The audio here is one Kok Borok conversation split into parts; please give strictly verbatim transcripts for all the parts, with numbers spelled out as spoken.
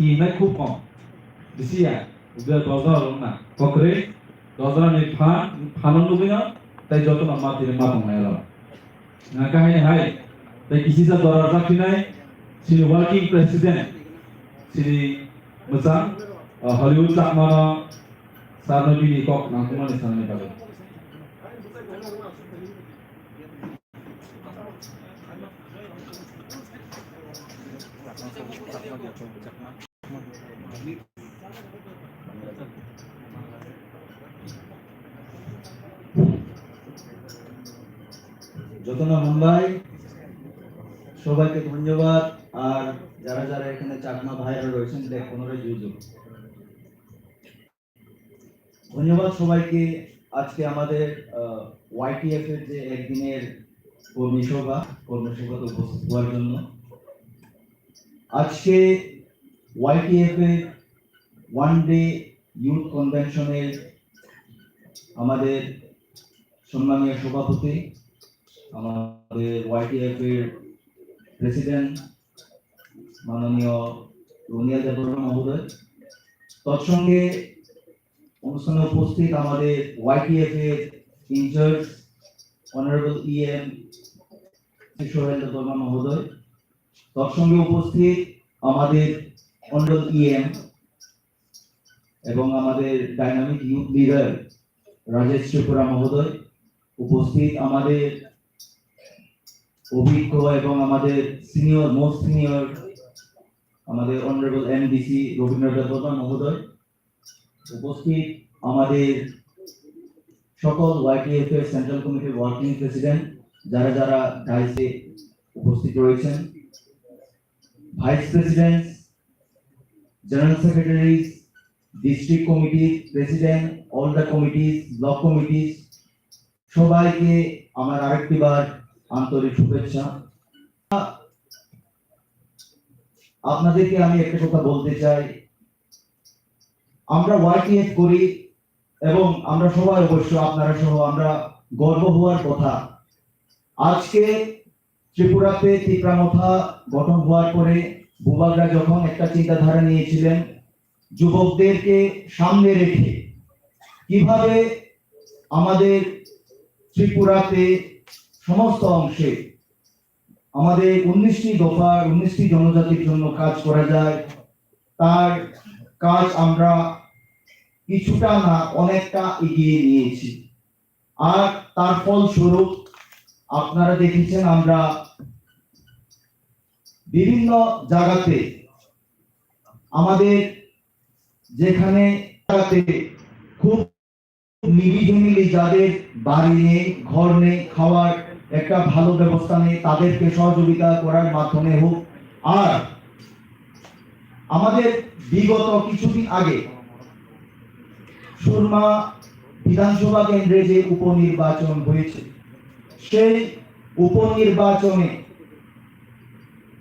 Hinai khub kom. Bisi ya, udah dozra rok na. Kokre, dozra ni phan, phan nugui na, tai joto na mati ni matong nai rok. Na kahini hai, tai kisi sa dora rakhinai, sini working president, sini Mwchang, uh, Hollywood Chakma no, sar no bini kok nangkukmani sanani bagwi. যতনা মুম্বাই, সবাইকে ধন্যবাদ। আর যারা যারা এখানে চাকমা ভাইরা রয়েছেন, দেখ, ওনারা জুজু। ধন্যবাদ সবাইকে। আজকে আমাদের, আহ, ওয়াইটিএফ এর যে একদিনের কর্মী সভা, কর্মী সভাতে উপস্থিত হওয়ার জন্য। আজকে ওয়াইটিএফ এর ওয়ান ডে ইউথ কনভেনশনের আমাদের সম্মানীয় সভাপতি, আমাদের ওয়াইটিএফ এর প্রেসিডেন্ট মাননীয় রুনিয়াল দেববর্মা মহোদয়, তৎসঙ্গে অনুষ্ঠানে উপস্থিত আমাদের ওয়াইটিএফ এর ইনচার্জ অনারেবল ইএম সোহেল দেববর্মা মহোদয়, তৎসঙ্গে উপস্থিত আমাদের অনারেবল ইএম এবং আমাদের ডাইনামিক ইউথ লিডার রাজেশ ত্রিপুরা মহোদয়, উপস্থিত আমাদের অভিজ্ঞ এবং আমাদের সিনিয়র, মোস্ট সিনিয়র আমাদের অনারেবল এমডিসি রবীন্দ্র দেববর্মা মহোদয়, উপস্থিত আমাদের সকল ওয়াইটিএফ এর সেন্ট্রাল কমিটির ওয়ার্কিং প্রেসিডেন্ট, যারা যারা ডাইসে উপস্থিত রয়েছেন, vice president, general secretaries, district কমিটির president, all the committees, block committees, সবাইকে আমার আরেকটি বার আন্তরিক শুভেচ্ছা। আপনাদেরকে আমি একটা কথা বলতে চাই, আমরা ওয়াইটিএফ করি এবং আমরা সবাই, অবশ্য আপনারা সহ, আমরা গর্ব হওয়ার কথা। আজকে ত্রিপুরাতে তিপ্রা মথা গঠন হওয়ার পরে বুবাগরা যখন একটা চিন্তাধারা নিয়েছিলেন, যুবকদেরকে সামনে রেখে কিভাবে আমাদের ত্রিপুরাতে সমস্ত অংশে আমাদের উনিশটি দফার উনিশটি জনজাতির জন্য কাজ করা যায়, তার কাজ আমরা কিছুটা না অনেকটা এগিয়ে নিয়েছি। আর তার ফলস্বরূপ আপনারা দেখেছেন, আমরা বিভিন্ন জায়গাতে আমাদের যেখানে জায়গাতে খুব নিরিবিলি, যাদের বাড়ি নেই, ঘর নেই, খাওয়ার একটা ভালো ব্যবস্থা নেই, তাদেরকে সহযোগিতা করার মাধ্যমে হোক। আর আমাদের বিগত কিছুদিন আগে সুরমা বিধানসভা কেন্দ্রে যে উপনির্বাচন হয়েছে, সেই উপনির্বাচনে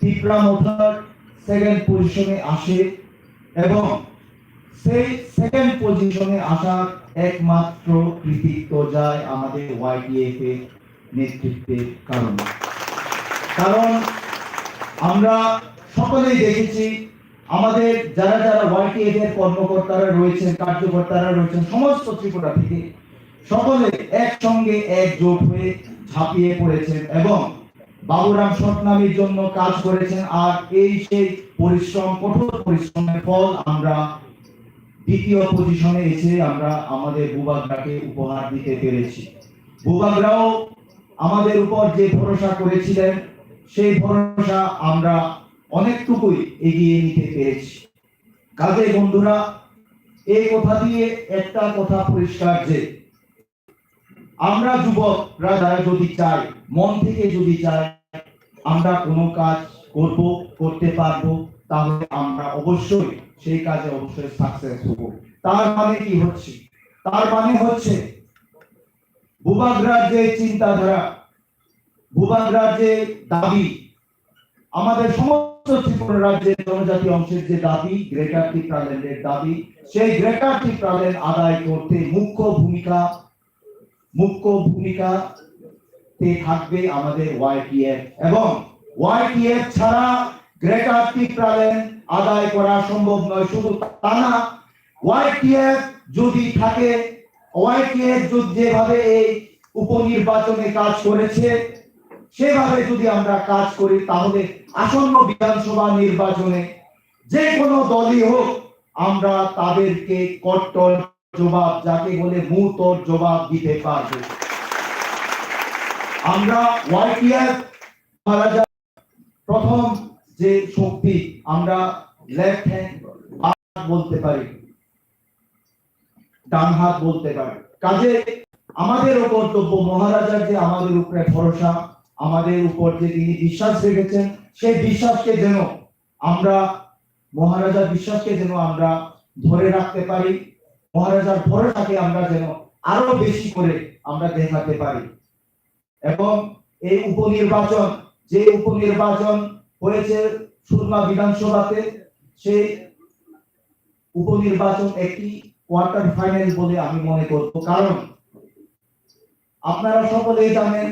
তিপ্রা মথার সেকেন্ড পজিশনে আসে এবং সেই সেকেন্ড পজিশনে আসার একমাত্র কৃতিত্ব যায় আমাদের ওয়াইটিএফ এর নেতৃত্বের কারণে। কারণ আমরা সকলেই দেখেছি, আমাদের যারা যারা ওয়াইটিএফ এর কর্মকর্তারা রয়েছেন, কার্যকর্তারা রয়েছেন, সমস্ত ত্রিপুরা থেকে সকলে একসঙ্গে একজোট হয়ে ঝাঁপিয়ে পড়েছেন এবং বাবুরাম সৎনামীর জন্য কাজ করেছেন। আর এই সেই পরিশ্রম, কঠোর পরিশ্রমের ফল আমরা দ্বিতীয় পজিশনে এসে আমরা আমাদের বুবাগ্রাকে উপহার দিতে পেরেছি। বুবাগ্রাও আমাদের উপর যে ভরসা করেছিলেন, সেই ভরসা আমরা অনেকটুকুই এগিয়ে নিতে পেরেছি। কাজে বন্ধুরা, এই কথা দিয়ে একটা কথা পরিষ্কার যে আমরা যুবকরা যারা যদি চাই, মন থেকে যদি চাই, আমরা কোনো কাজ করব, করতে পারবো, তাহলে আমরা অবশ্যই সেই কাজে অবশ্যই সাকসেস হব। তার মানে কি হচ্ছে? তার মানে হচ্ছে বুবাগ্রার যে চিন্তাধারা, বুবাগ্রার যে দাবি, আমাদের সমস্ত ত্রিপুরা রাজ্যের জনজাতি অংশের যে দাবি, গ্রেটার টিপ্রাল্যান্ডের দাবি, সেই গ্রেটার টিপ্রাল্যান্ড আদায় করতে মুখ্য ভূমিকা, মুখ্য ভূমিকাতে থাকবে আমাদের ওয়াইটিএফ। এবং ওয়াইটিএফ ছাড়া গ্রেটার টিপ্রাল্যান্ড আদায় করা সম্ভব নয়। শুধু তা না, ওয়াইটিএফ যদি থাকে, ওয়াইটিএফ যদি যেভাবে এই উপনির্বাচনে কাজ করেছে, সেভাবে যদি আমরা কাজ করি, তাহলে আসন্ন বিধানসভা নির্বাচনে যে কোনো দলই হোক, আমরা তাদেরকে কট্টর জবাব, যাকে বলে মুহূর্তর জবাব দিতে পারবে। আমরা ওয়াইটিএফ মহারাজা প্রথম যে শক্তি, আমরা লেফট হ্যান্ড বলতে পারি, ডান হাত বলতে পারি। কাজে আমাদেরও কর্তব্য, মহারাজার যে আমাদের উপরে ভরসা, আমাদের উপর যে তিনি বিশ্বাস রেখেছেন, সেই বিশ্বাসকে যেন আমরা, মহারাজার বিশ্বাসকে যেন আমরা ধরে রাখতে পারি, মহারাজার ভরসাকে আমরা যেন আরো বেশি করে আমরা দেখাতে পারি। এবং এই উপনির্বাচন, যে উপনির্বাচন হয়েছে সুরমা বিধানসভাতে, সেই উপনির্বাচন একটি কোয়ার্টার ফাইনাল বলে আমি মনে করব। কারণ আপনারা সকলেই জানেন,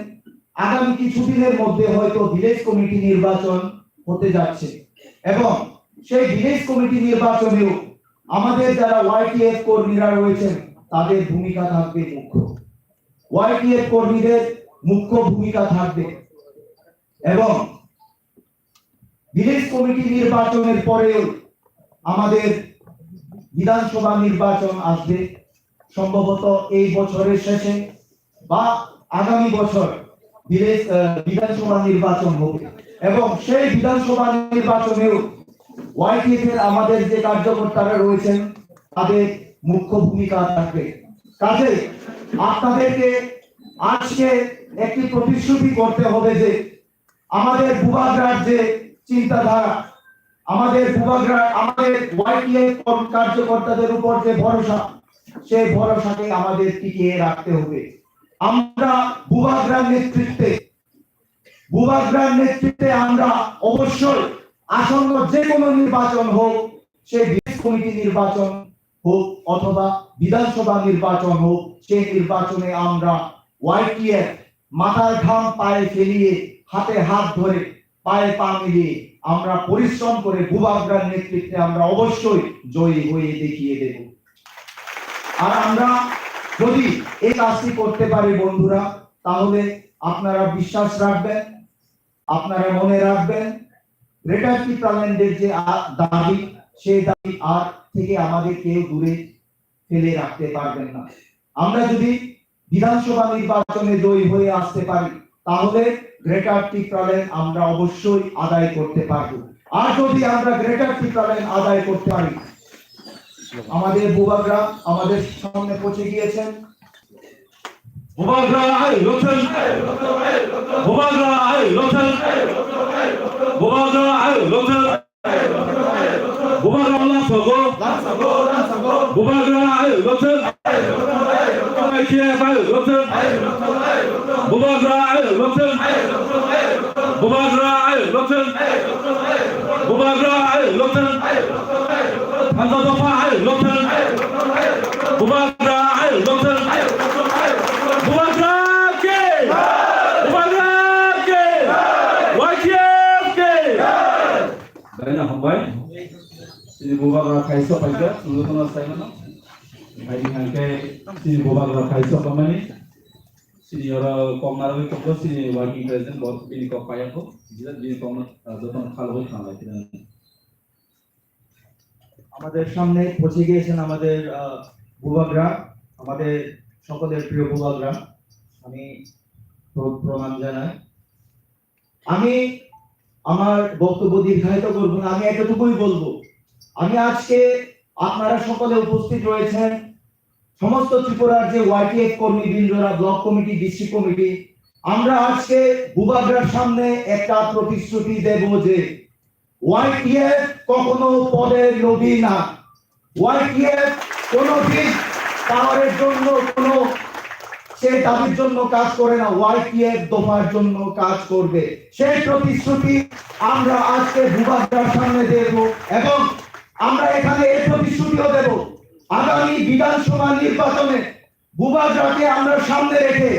আগামী কিছুদিনের মধ্যে হয়তো ভিলেজ কমিটি নির্বাচন হতে যাচ্ছে এবং সেই ভিলেজ কমিটি নির্বাচনেও আমাদের যারা ওয়াইটিএফ কর্মীরা রয়েছেন, তাদের ভূমিকা থাকবে মুখ্য, ওয়াইটিএফ কর্মীদের মুখ্য ভূমিকা থাকবে। এবং ভিলেজ কমিটি নির্বাচনের পরেও আমাদের বিধানসভা নির্বাচন আসবে, সম্ভবত এই বছরের শেষে বা আগামী বছর ভিলেজ, আহ, বিধানসভা নির্বাচন হবে এবং সেই বিধানসভা নির্বাচনেও ওয়াইটিএফ এর আমাদের যে কার্যকর্তারা রয়েছেন, তাদের মুখ্য ভূমিকা থাকবে। কাজেই আপনাদেরকে আজকে একটি প্রতিশ্রুতি করতে হবে যে আমাদের বুবাগ্রার যে চিন্তাধারা, আমাদের বুবাগ্রার, আমাদের ওয়াইটিএফ কার্যকর্তাদের উপর যে ভরসা, সেই ভরসাকে আমাদের টিকিয়ে রাখতে হবে। আমরা বুবাগ্রার নেতৃত্বে, বুবাগ্রার নেতৃত্বে আমরা অবশ্যই আসন্ন যে কোনো নির্বাচন হোক, সেই ভিলেজ কমিটি নির্বাচন হোক অথবা বিধানসভা নির্বাচন হোক, সেই নির্বাচনে আমরা ওয়াইটিএফ মাথার ঘাম পায়ে ফেলিয়ে, হাতে হাত ধরে, পায়ে পা মিলিয়ে আমরা পরিশ্রম করে বুবাগ্রার নেতৃত্বে আমরা অবশ্যই জয়ী হয়ে দেখিয়ে দেব। আর আমরা যদি এই কাজটি করতে পারি বন্ধুরা, তাহলে আপনারা বিশ্বাস রাখবেন, আপনারা মনে রাখবেন, গ্রেটার টিপ্রাল্যান্ডের যে আ-, দাবি, সেই দাবি আর থেকে আমাদের কেউ দূরে ফেলে রাখতে পারবেন না। আমরা যদি বিধানসভা নির্বাচনে জয়ী হয়ে আসতে পারি, তাহলে গ্রেটার টিপ্রাল্যান্ড আমরা অবশ্যই আদায় করতে পারব। আর যদি আমরা গ্রেটার টিপ্রাল্যান্ড আদায় করতে পারি, আমাদের বুবাগ্রা আমাদের সামনে পৌঁছে গিয়েছেন। Bubagra ayo lokthwng. Bubagra ayo lokthwng. Bubagra ayo lokthwng. Bubagra lamsogo. Bubagra ayo lokthwng. Ayo lokthwng. Bubagra ayo lokthwng. Bubagra ayo lokthwng. Bubagra ayo lokthwng. Phansa dopha ayo lokthwng. Bubagra ayo lokthwng. Bubagra ke. Bubagra ke. Y T F ke. Belai no hambai. Chini bubagra khaisa paikha, chwngno tono sai mano. Hai hingkhe chini bubagra khaisa pamani. Chini oro kok narwgwi tongo, chini working president bo bini kok paiya kho. Bini kok no, ah, jotono khalwi khanlai khe. আমাদের সামনে পৌঁছে গিয়েছেন আমাদের, আহ, বুবাগ্রা, আমাদের সকলের প্রিয় বুবাগ্রা। আমি প্র-, প্রণাম জানাই। আমি আমার বক্তব্য দীর্ঘায়িত করব না, আমি এতটুকুই বলবো। আমি আজকে আপনারা সকলে উপস্থিত রয়েছেন, সমস্ত ত্রিপুরার যে ওয়াইটিএফ কর্মীবৃন্দরা, ব্লক কমিটি, ডিস্ট্রিক্ট কমিটি, আমরা আজকে বুবাগ্রার সামনে একটা প্রতিশ্রুতি দেব যে ওয়াইটিএফ কখনো পদের লোভী না। ওয়াইটিএফ কোনোদিন পাওয়ারের জন্য কোনো সে দাবির জন্য কাজ করে না, ওয়াইটিএফ দফার জন্য কাজ করবে। সেই প্রতিশ্রুতি আমরা আজকে বুবাগ্রার সামনে দেব এবং আমরা এখানে এই প্রতিশ্রুতিও দেব, আগামী বিধানসভা নির্বাচনে বুবাগ্রাকে আমরা সামনে রেখে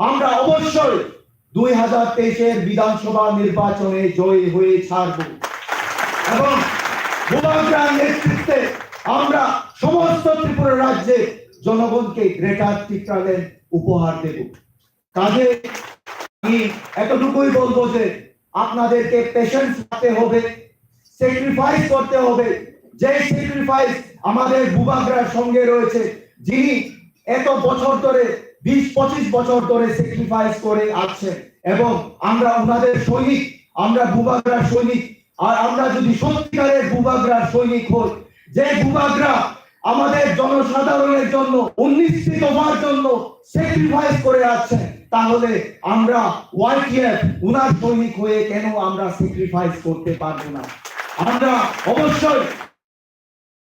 আমরা অবশ্যই দুই হাজার তেইশের বিধানসভা নির্বাচনে জয়ী হয়ে ছাড়ব। এবং বুবাগ্রার নেতৃত্বে আমরা সমস্ত ত্রিপুরা রাজ্যে জনগণকে গ্রেটার টিকরাল্যান্ড উপহার দেব। কাজে আমি এতটুকুই বলবো যে আপনাদেরকে পেশেন্স রাখতে হবে, স্যাক্রিফাইস করতে হবে। যে স্যাক্রিফাইস আমাদের বুবাগ্রার সঙ্গে রয়েছে, যিনি এত বছর ধরে, বিশ পঁচিশ বছর ধরে স্যাক্রিফাইস করে আসছেন, এবং আমরা ওনাদের সৈনিক, আমরা বুবাগ্রার সৈনিক। আর আমরা যদি সত্যিকারের বুবাগ্রার সৈনিক হই, যে বুবাগ্রা আমাদের জনসাধারণের জন্য, উনিশটি দফার জন্য স্যাক্রিফাইস করে আসছেন, তাহলে আমরা ওয়াইটিএফ উনার সৈনিক হয়ে কেন আমরা স্যাক্রিফাইস করতে পারবো না? আমরা অবশ্যই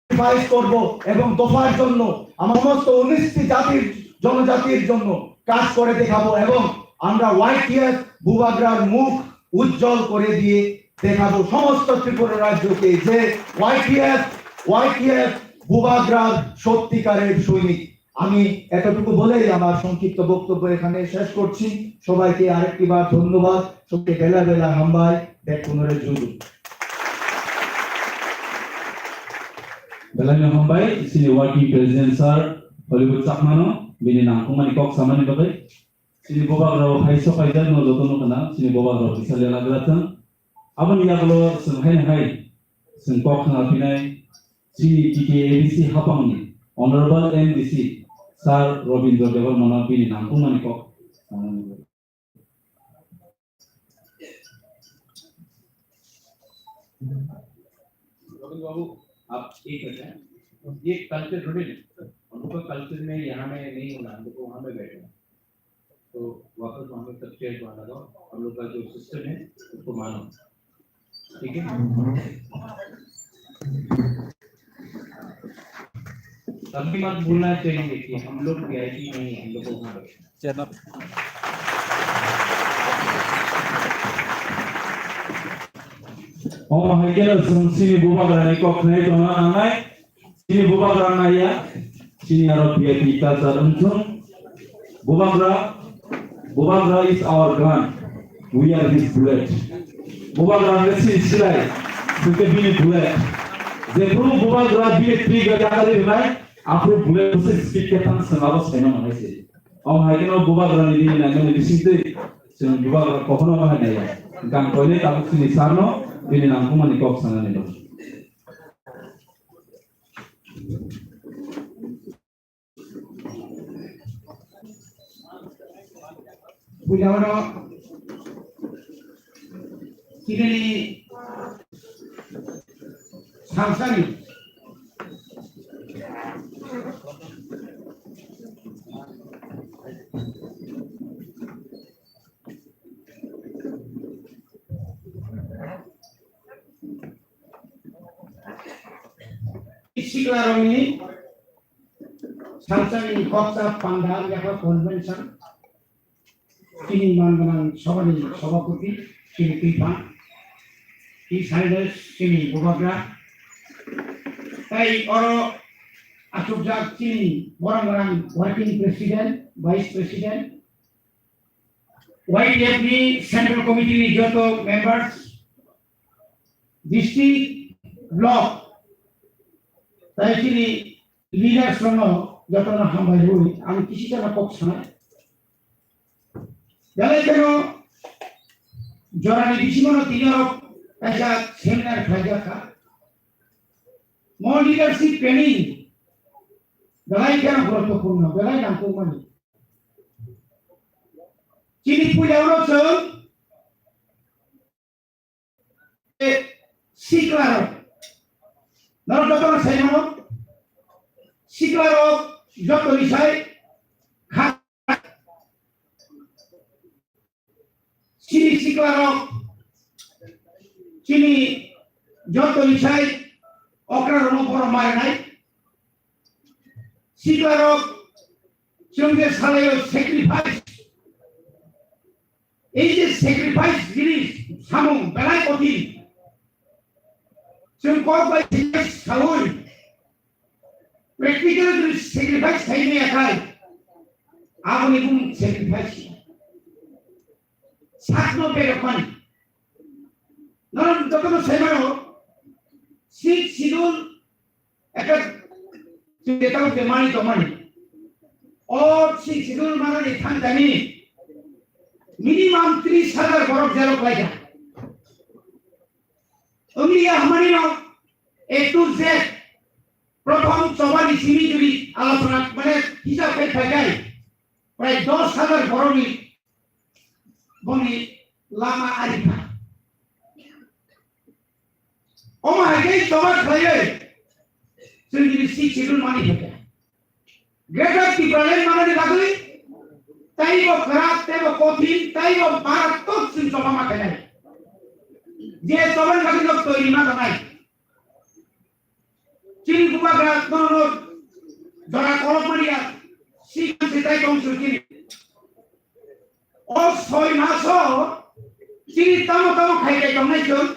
স্যাক্রিফাইস করব এবং দফার জন্য, আমার সমস্ত উনিশটি জাতির, জনজাতির জন্য কাজ করে দেখাবো এবং আমরা ওয়াইটিএফ বুবাগ্রার মুখ উজ্জ্বল করে দিয়ে দেখাবো সমস্ত ত্রিপুরা রাজ্যকে যে ওয়াইটিএফ, ওয়াইটিএফ বুবাগ্রার সত্যিকারের সৈনিক। আমি এতটুকু বলেই আমার সংক্ষিপ্ত বক্তব্য এখানে শেষ করছি। সবাইকে আরেকটি বার ধন্যবাদ। সবাইকে বেলা বেলা হামবাই, বেকুনরে জুজু। Belai no hambai, chini working president sir Hollywood Chakmano, bini nangkukmani kok samani bagwi. Chini bubagrao hai sopaijak no joto no khna, chini bubagrao kisa lela gra thang. Aboni yagulo chwng hai hai chwng kok khna phinai, chini T T A D C hapangni Honorable M D C sir Robindra Debbarmano bini nangkukmani kok samani bagwi. Govind बाबू, आप एक बचे हैं। ये कल्चर थोड़ी है। हम लोग का कल्चर में यहाँ में नहीं होना, हम लोग को वहाँ में बैठना। तो वापस वहाँ में सब चेयर वहाँ लगाओ, हम लोग का जो सिस्टम है, उसको मानो। ठीक है? कभी मत भूलना चाहिए कि हम लोग वीआईपी नहीं है, हम लोग को वहाँ बैठना। Channel. Omo hai kheno chwng chini bubagrani kok khnai tongna nangnai. Chini bubagra naiya, chini aro V I P culture wngthung. Bubagra, bubagra is our gun. We are his bullet. Bubagra hwnkhe chini silai, hwnkhe bini bullet. Jephru bubagra bini trigger yakari rwnai, aphru bullet bwswk speed khe thang chwng abo saina manai se. Omo hai kheno bubagrani bini naimani bisingtwi chwng bubagra kokno omo hai naiya. Hwnkhe ang koinai tabuk chini sarno bini nangkukmani kok sanani rw. Puila oro chini sangsani siklarokni salsani koksa panda yakha convention chini manganang sobani sobapoti chini Twipha, T Saidas chini bubagra, tai oro achukjak chini borok gwnang working president, vice president, Y T F ni Central Committee ni joto members, district, block, tai chini leaders rokno jotono hambai rwi ang kisi jana kok sanai. Belai kheno jorani bisingo no tini oro kaisa seminar khlaijak kha. Mo leadership training belai kheno guruttopurno, belai nangkukmani. Chini puila oro chwng siklarok, norok jotono sai mano, siklarok jotoni sai kha, chini siklarok, chini jotoni sai okra rokno borok marinai. Siklarok, chwng je salaio sacrifice, ei je sacrifice jinis samung belai kothin. Chwng kok bai sacrifice saui, practical jodi sacrifice khaimaya khai, aboni bumung sacrifice. Sakno berokmani. Norok jotono sai mano, sixth schedule ekta chwng tamo je mani tongmani. O sixth schedule manani thangtani minimum tris hajar borok jero khlaikha. Wngya hwnmani no A to Z prothom chobani simi juri alochona mane hisab khai phaikai prai dos hajar borokni boni lama arikha. Omo hai khe choba khlaiwi chwng juri sixth schedule mani phaikha. Greater Tipraland manani bagwi taibo kwrak, taibo kothin, taibo marattwk chwng choba ma khainai. Je chobani bagwi nok toiri ma tongnai. Chini bubagra nono jora kolok mania, sikang sitai tong chwng chini. O soi maso chini tamo tamo khai khai tongnai chwng.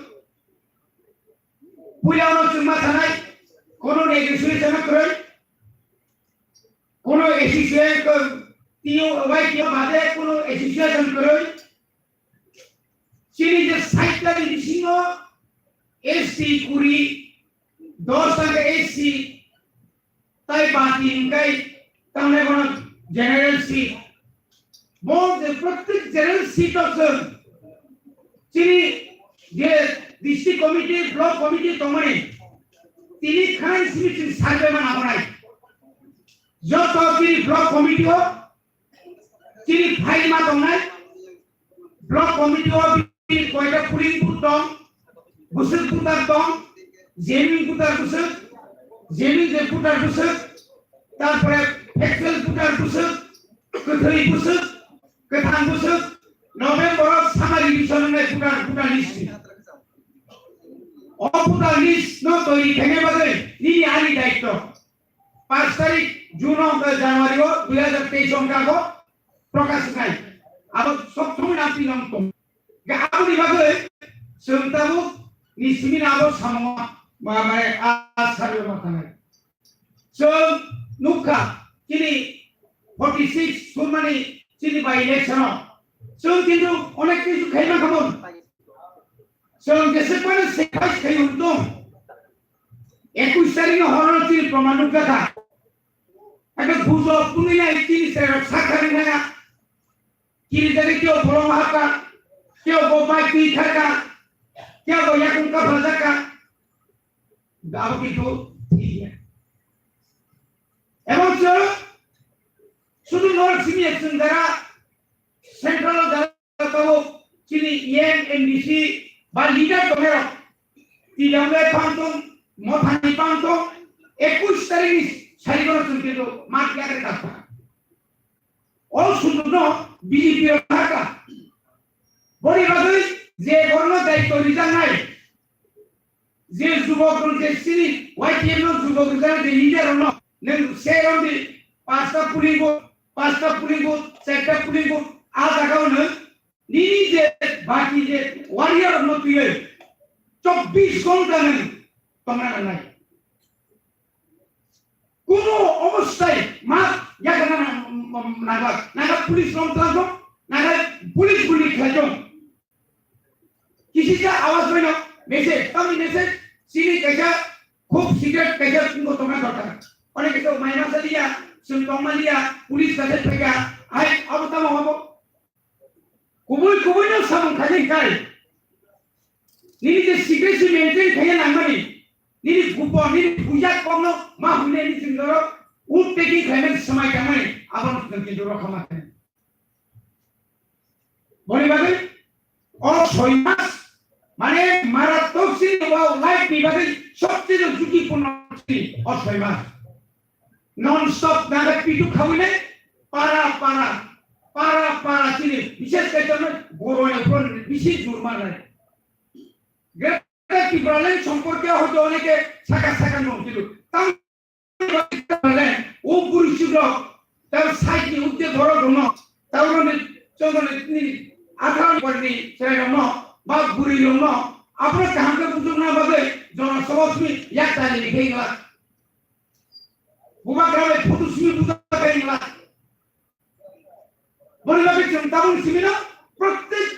Puila ono chwng ma sanai, kono negotiation kwrwi, kono association ko, T O, Y T O bade kono association kwrwi. Chini je sait ta ni bisingo S T kuri, dos ta S T, tai bati hingkai tangnai bono general seat. Bo je prottek general seat o chwng chini je district committee, block committee tongmani tini kharai simi chwng survey ma nangmani. Joto chini block committee o chini file ma tongnai, block committee o bini koita polling booth tong, bwswk voter tong, genuine voter bwswk, genuine je voter bwswk, tarpore factual voter bwswk, kwthwi bwswk, kwthang bwswk, November o summary revision wngnai voter, voter list ni. O voter list no toiri khaina bagwi nini ani daityo. Panch tarik June o, January o dui hajar teis ongkha bo prokash khlai. Abo sob somoi nang tino tong. Ga aboni bagwi chwng tabuk ni simi na abo samung ma, ma, ma, a, a, sarbe ma thanai. Chwng nukha chini forty six surmani chini by election o. Chwng kintu onek kisu khaima khamon. Chwng jese kono sacrifice khai hwn tong. Ekush tarik no horo chini proman nukha kha. Ake bujo puni na chini se sakha ni na. Kiri jani kyo bolong haka, kyo bo bai twi thaka, kyo bo yakung ka bhajaka. Gabo kintu thik ya. Ebong chwng sudu norok simi ya chwng dara central dara tabo chini E M, M D C ba leader tongero. T W F pang tong, Mothani pang tong, ekush tarik ni sari goro chwng kintu mat yakre tapka. O sundukno B J P rok haka. Boni bagwi je borno daityo rijaknai, je jubok rok je sini Y T F no jubok rijaknai je leader rokno nwng se rok di pasta polling booth, pasta polling booth, charta polling booth, a jaga o nwng nini je baki je warrior rokno twiwi chobbish ghonta nwng tongna nangnai. Kuno obostai ma yakana na, na, naga, naga police rong tangkho, naga police guli khlaikho. Kisisa awas baino message, tamni message, sini kaisa khub secret kaisa kungo tongna dorkar. Onek kaisa maima saliya, sum tongmaliya, police kaisa phaika, ai abo tamo abo. Kubui kubui no samung khaini kai. Nini je secrecy maintain khaiya nangmani. Nini gupo, nini puja kokno ma hune ni jindoro. Ut taking khaimani samai tangmani. Abang nang jindoro khama khaini. Boni bagwi o soi mas mane marattwk si wa life ni bagwi sobcheye jhutipurno si o soi mas. Non stop naga pitu khawile para para, para para chini, bishes kaitorno boroi upor bisi jurma nai. Greater Tipraland somporke hoyto oneke saka saka nong kilu. Tam o buri chudok, tam side ni udde borok rokno, tam roni chondoni ni atharo ni porni cherai rokno, ba buri rokno, apro kaham ke bujok na bagwi, jona sabha simi yak tani ni khengla. Bubagra bai photo simi buja khainla. Boni bagwi chwng tabuk simi no prottek,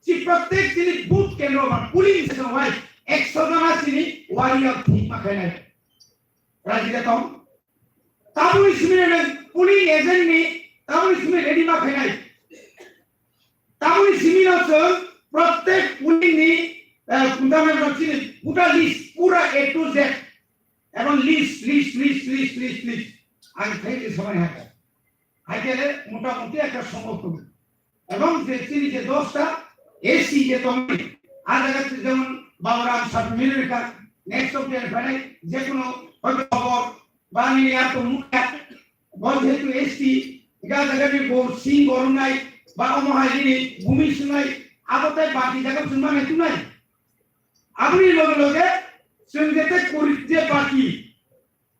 chi prottek chini booth kendro ba polling station wai ekso jona chini warrior thik ma khainai. Raji de tong. Tabuni simi rene polling agent ni tabuni simi ready ma khainai. Tabuni simi no chwng prottek polling ni, eh, kunta na chini puta list, pura A to Z. Ebong list, list, list, list, list, list. Ang thai ni samani haka. Hai kele motamuti ekta songok tongo. Ebong je chini je dosta S T je tongmani, a jaga jemon Baburam sub-unit ka, next of the phanai, je kono hoyto khobor, ba nini ar to mukha, bo jehetu S T, ga jaga ni bo sing gorunai, ba omo hai nini bumi sunai, abo tai baki jaga sunmani tunai. Aboni loge loge, chwng jete kori je baki,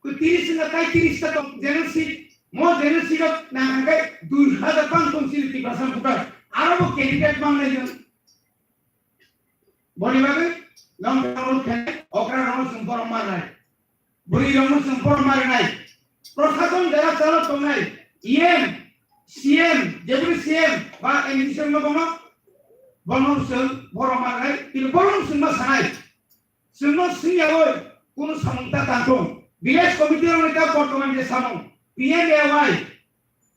Ko tiris wngkha tai tiris ta tong general seat. Mo general seat o nang hwnkhe dui hazar bang tong chini Tiprasa voter. Aro bo candidate mangnai jwng. Boni bagwi long road khe okra rong chwng borok marnai. Bwrwi rong chwng borok marnai. Prosason jara chalo tongnai. E M, C M, deputy C M ba M D C no bono. Bono chwng borok marnai. Tini borok chwng ma sanai. Chwngno swngyawi kunu samung ta tang thung. Village committee rokni ta bortoman je samung, P M A Y,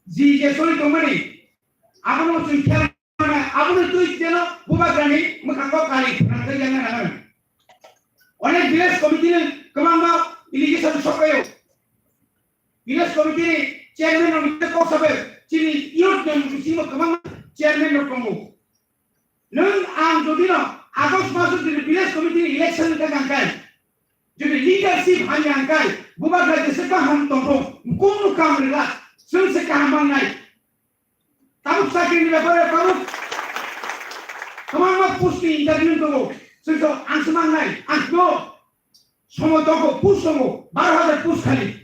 G je sori tongmani, abono chwng khel mano, abono twi jeno bubagrani mwkhango kari phnangwi yangna nango. Onek village committee ni kwbangma allegation sokayo. Village committee ni chairman rokni kok sabe chini youth ni bisingo kwbangma chairman rok tongo. Nwng ang jodi no August maso jodi village committee election wngkha hwnkhe, jodi leadership hamya hwnkhe, bubagra jesa kaham tongthung, kunu kam rwla, chwng se kaham mangnai. Tabuk chakri ni bepare tabuk kwbangma post ni interview tongo, chwng so ang se mangnai, ang no. Somo tongo, post tongo, baro hajar post khali.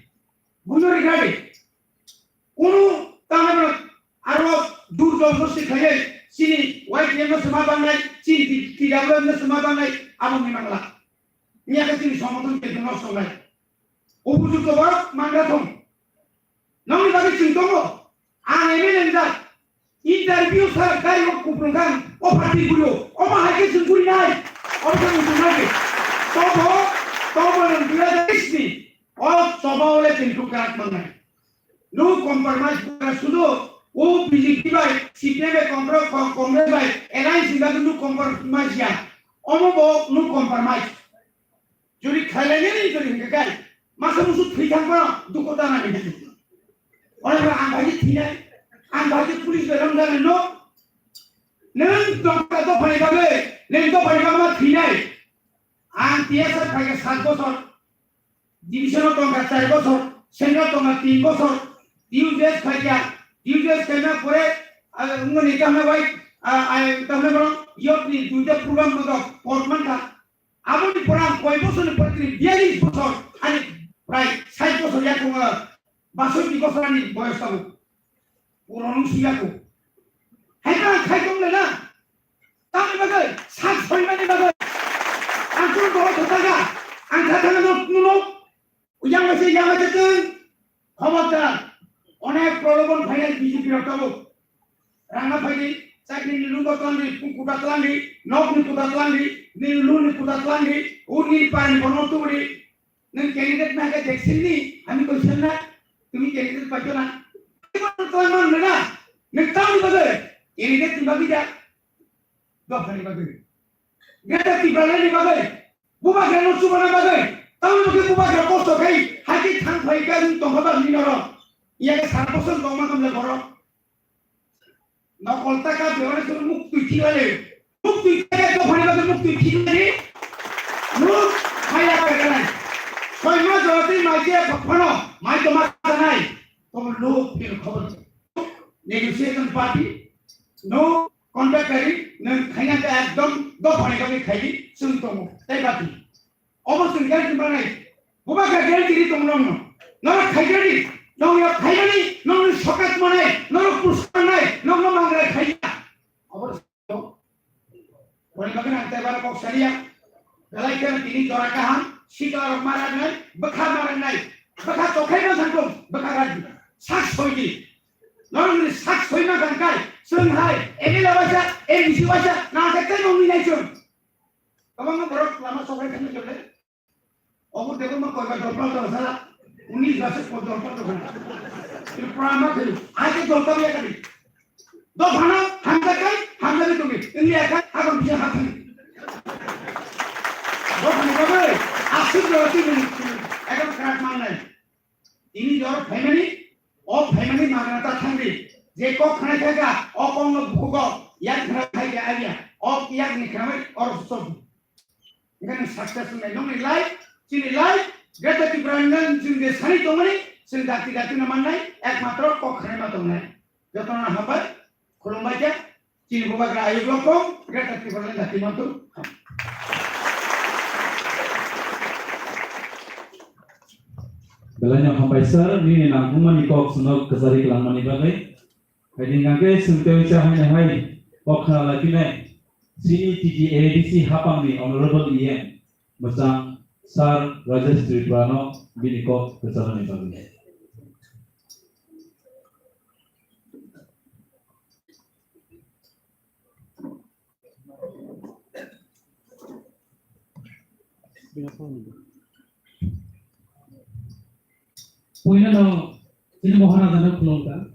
Buino rikha de. Kunu tangma aro dur jobosti khaiye chini Y T F no sema bangnai, chini T W F no sema bangnai, abo ni mangla. Miya khe chini somothon khe no songnai. Upojukto borok mangra thong. Nongni bagwi chwng tongo. Ang M L A wngjak. Interview sa gari o kuplung khan offer twi guri o. Omo hai khe chwng guri nai. Omo khe chwng guri nai. Tobo, tobo nwng dui hajar teis ni. O choba ole chwng krak mangnai. No compromise kora sudo. O B J P bai, C P M bai, Congress, Congress bai, alliance ni bagwi no compromise ya. Omo bo no compromise. Jodi khlailai nini jodi hingke kai, masa musu thwi thang kono dukho ta nani. Ore ba ang bai thinai, ang bai police bai ram jani no. Neng tongka to phai ba be, neng to phai ba ma thinai. Ang T S R phai ka sat bosor, division o tongka char bosor, central tongka tin bosor, U J S phai ka, U J S phai na pore, ah, ngoni ka na bai, ah, ai ka na bai, yok ni duita program no dok, port man ka. Aboni pore ang koi bosorni pore tini biyalish bosor, ani prai sait bosor yakungo, basoiti bosor ani boyos tongo. Purano si yaku. Hai ka khai tong le na? Tamni bagwi, sak soimani bagwi. Ang kunu dolo thotaka, ang kha thana no, no, no. Yang bai se, yang bai se chwng. Khobordar. Onek prolobon phainai B J P rok tabuk. Rangna phaidi, chakri ni lugo twlangdi, kuta twlangdi, nok ni kuta twlangdi, ni lu ni kuta twlangdi, uni pani bono tubudi. Nwng candidate na khe Jackson ni, ami question na, tumi candidate paito na. Twlangma nena, nwng tamni bagwi, candidate ni bagwi da. Dophani bagwi. Greater Tipraland ni bagwi. Bubagra no chubana bagwi. Tamni bagwi bubagra kosto khai. Hai khe thang phai kha nwng tongkha ba nini norok. Iya khe sara bosor tongma kamle borok. Nokol taka biwani suru muk twi thilale. Muk twi taka dophani bagwi muk twi thilale. Muk khaya kare kare. Soi ma jora twi mai je phano. Mai toma sanai. Tomo luk phil khobor. Negotiation party. No. Contractor ni nwng khaina khe ekdom dophani bagwi khaidi chwng tongo tei bati. Obo chwng guarantee manai. Bubagra guarantee ri tongo nokno. Norok khaigani, nokni khaigani, nokni sokat manai, norok push manai, nokno mangra khaiya. Obo boni bagwi ang tei baro kok saliya. Belai khe tini jora kaham, sikla rok ma rangnai, bwkha ma rangnai, bwkha tokhai ma thangkung, bwkha radi, sak soidi. Norokni sak soi ma thangkai, chwng hai, M L A waisa, M D C waisa, na khe tei nongni nai chwng. Kwbangma borok lama sokrai Kotor sala, unis bosor kotor kotor khana. Tripura ma khani, aje kotor ya kani. Do khana, hamda kai, hamda ni tumi. Ini ya kan, akan bisa hati. Do khana kami, asik do hati ni. Ekam kerak manai. Ini jor family, o family magna ta thangdi. Je kok khana khaika, o kong no bukugo, yak khana khaika alia. O yak ni khana or sob. Ekhane success wngnai nokni life, chini life, Greater Tipraland chwng je sani tongmani, chwng dakti dakti no mannai, ekmatro kok khanai ma tongnai. Jotono hambai, khulumbai khe, chini bubagra ayuk lokong, Greater Tipraland dakti mantu. Belai no hambai sir, nini nangkukmani kok swnok kwchari kwlangmani bagwi. Haini hwnkhe chwng tei cha haini hai kok khna lai phinai chini T T A D C hapangni Honorable E M mwchang Sir Rajesh Tripurano bini kok kwcharnani bagwi. Puila no chini Maharajano khulumkha.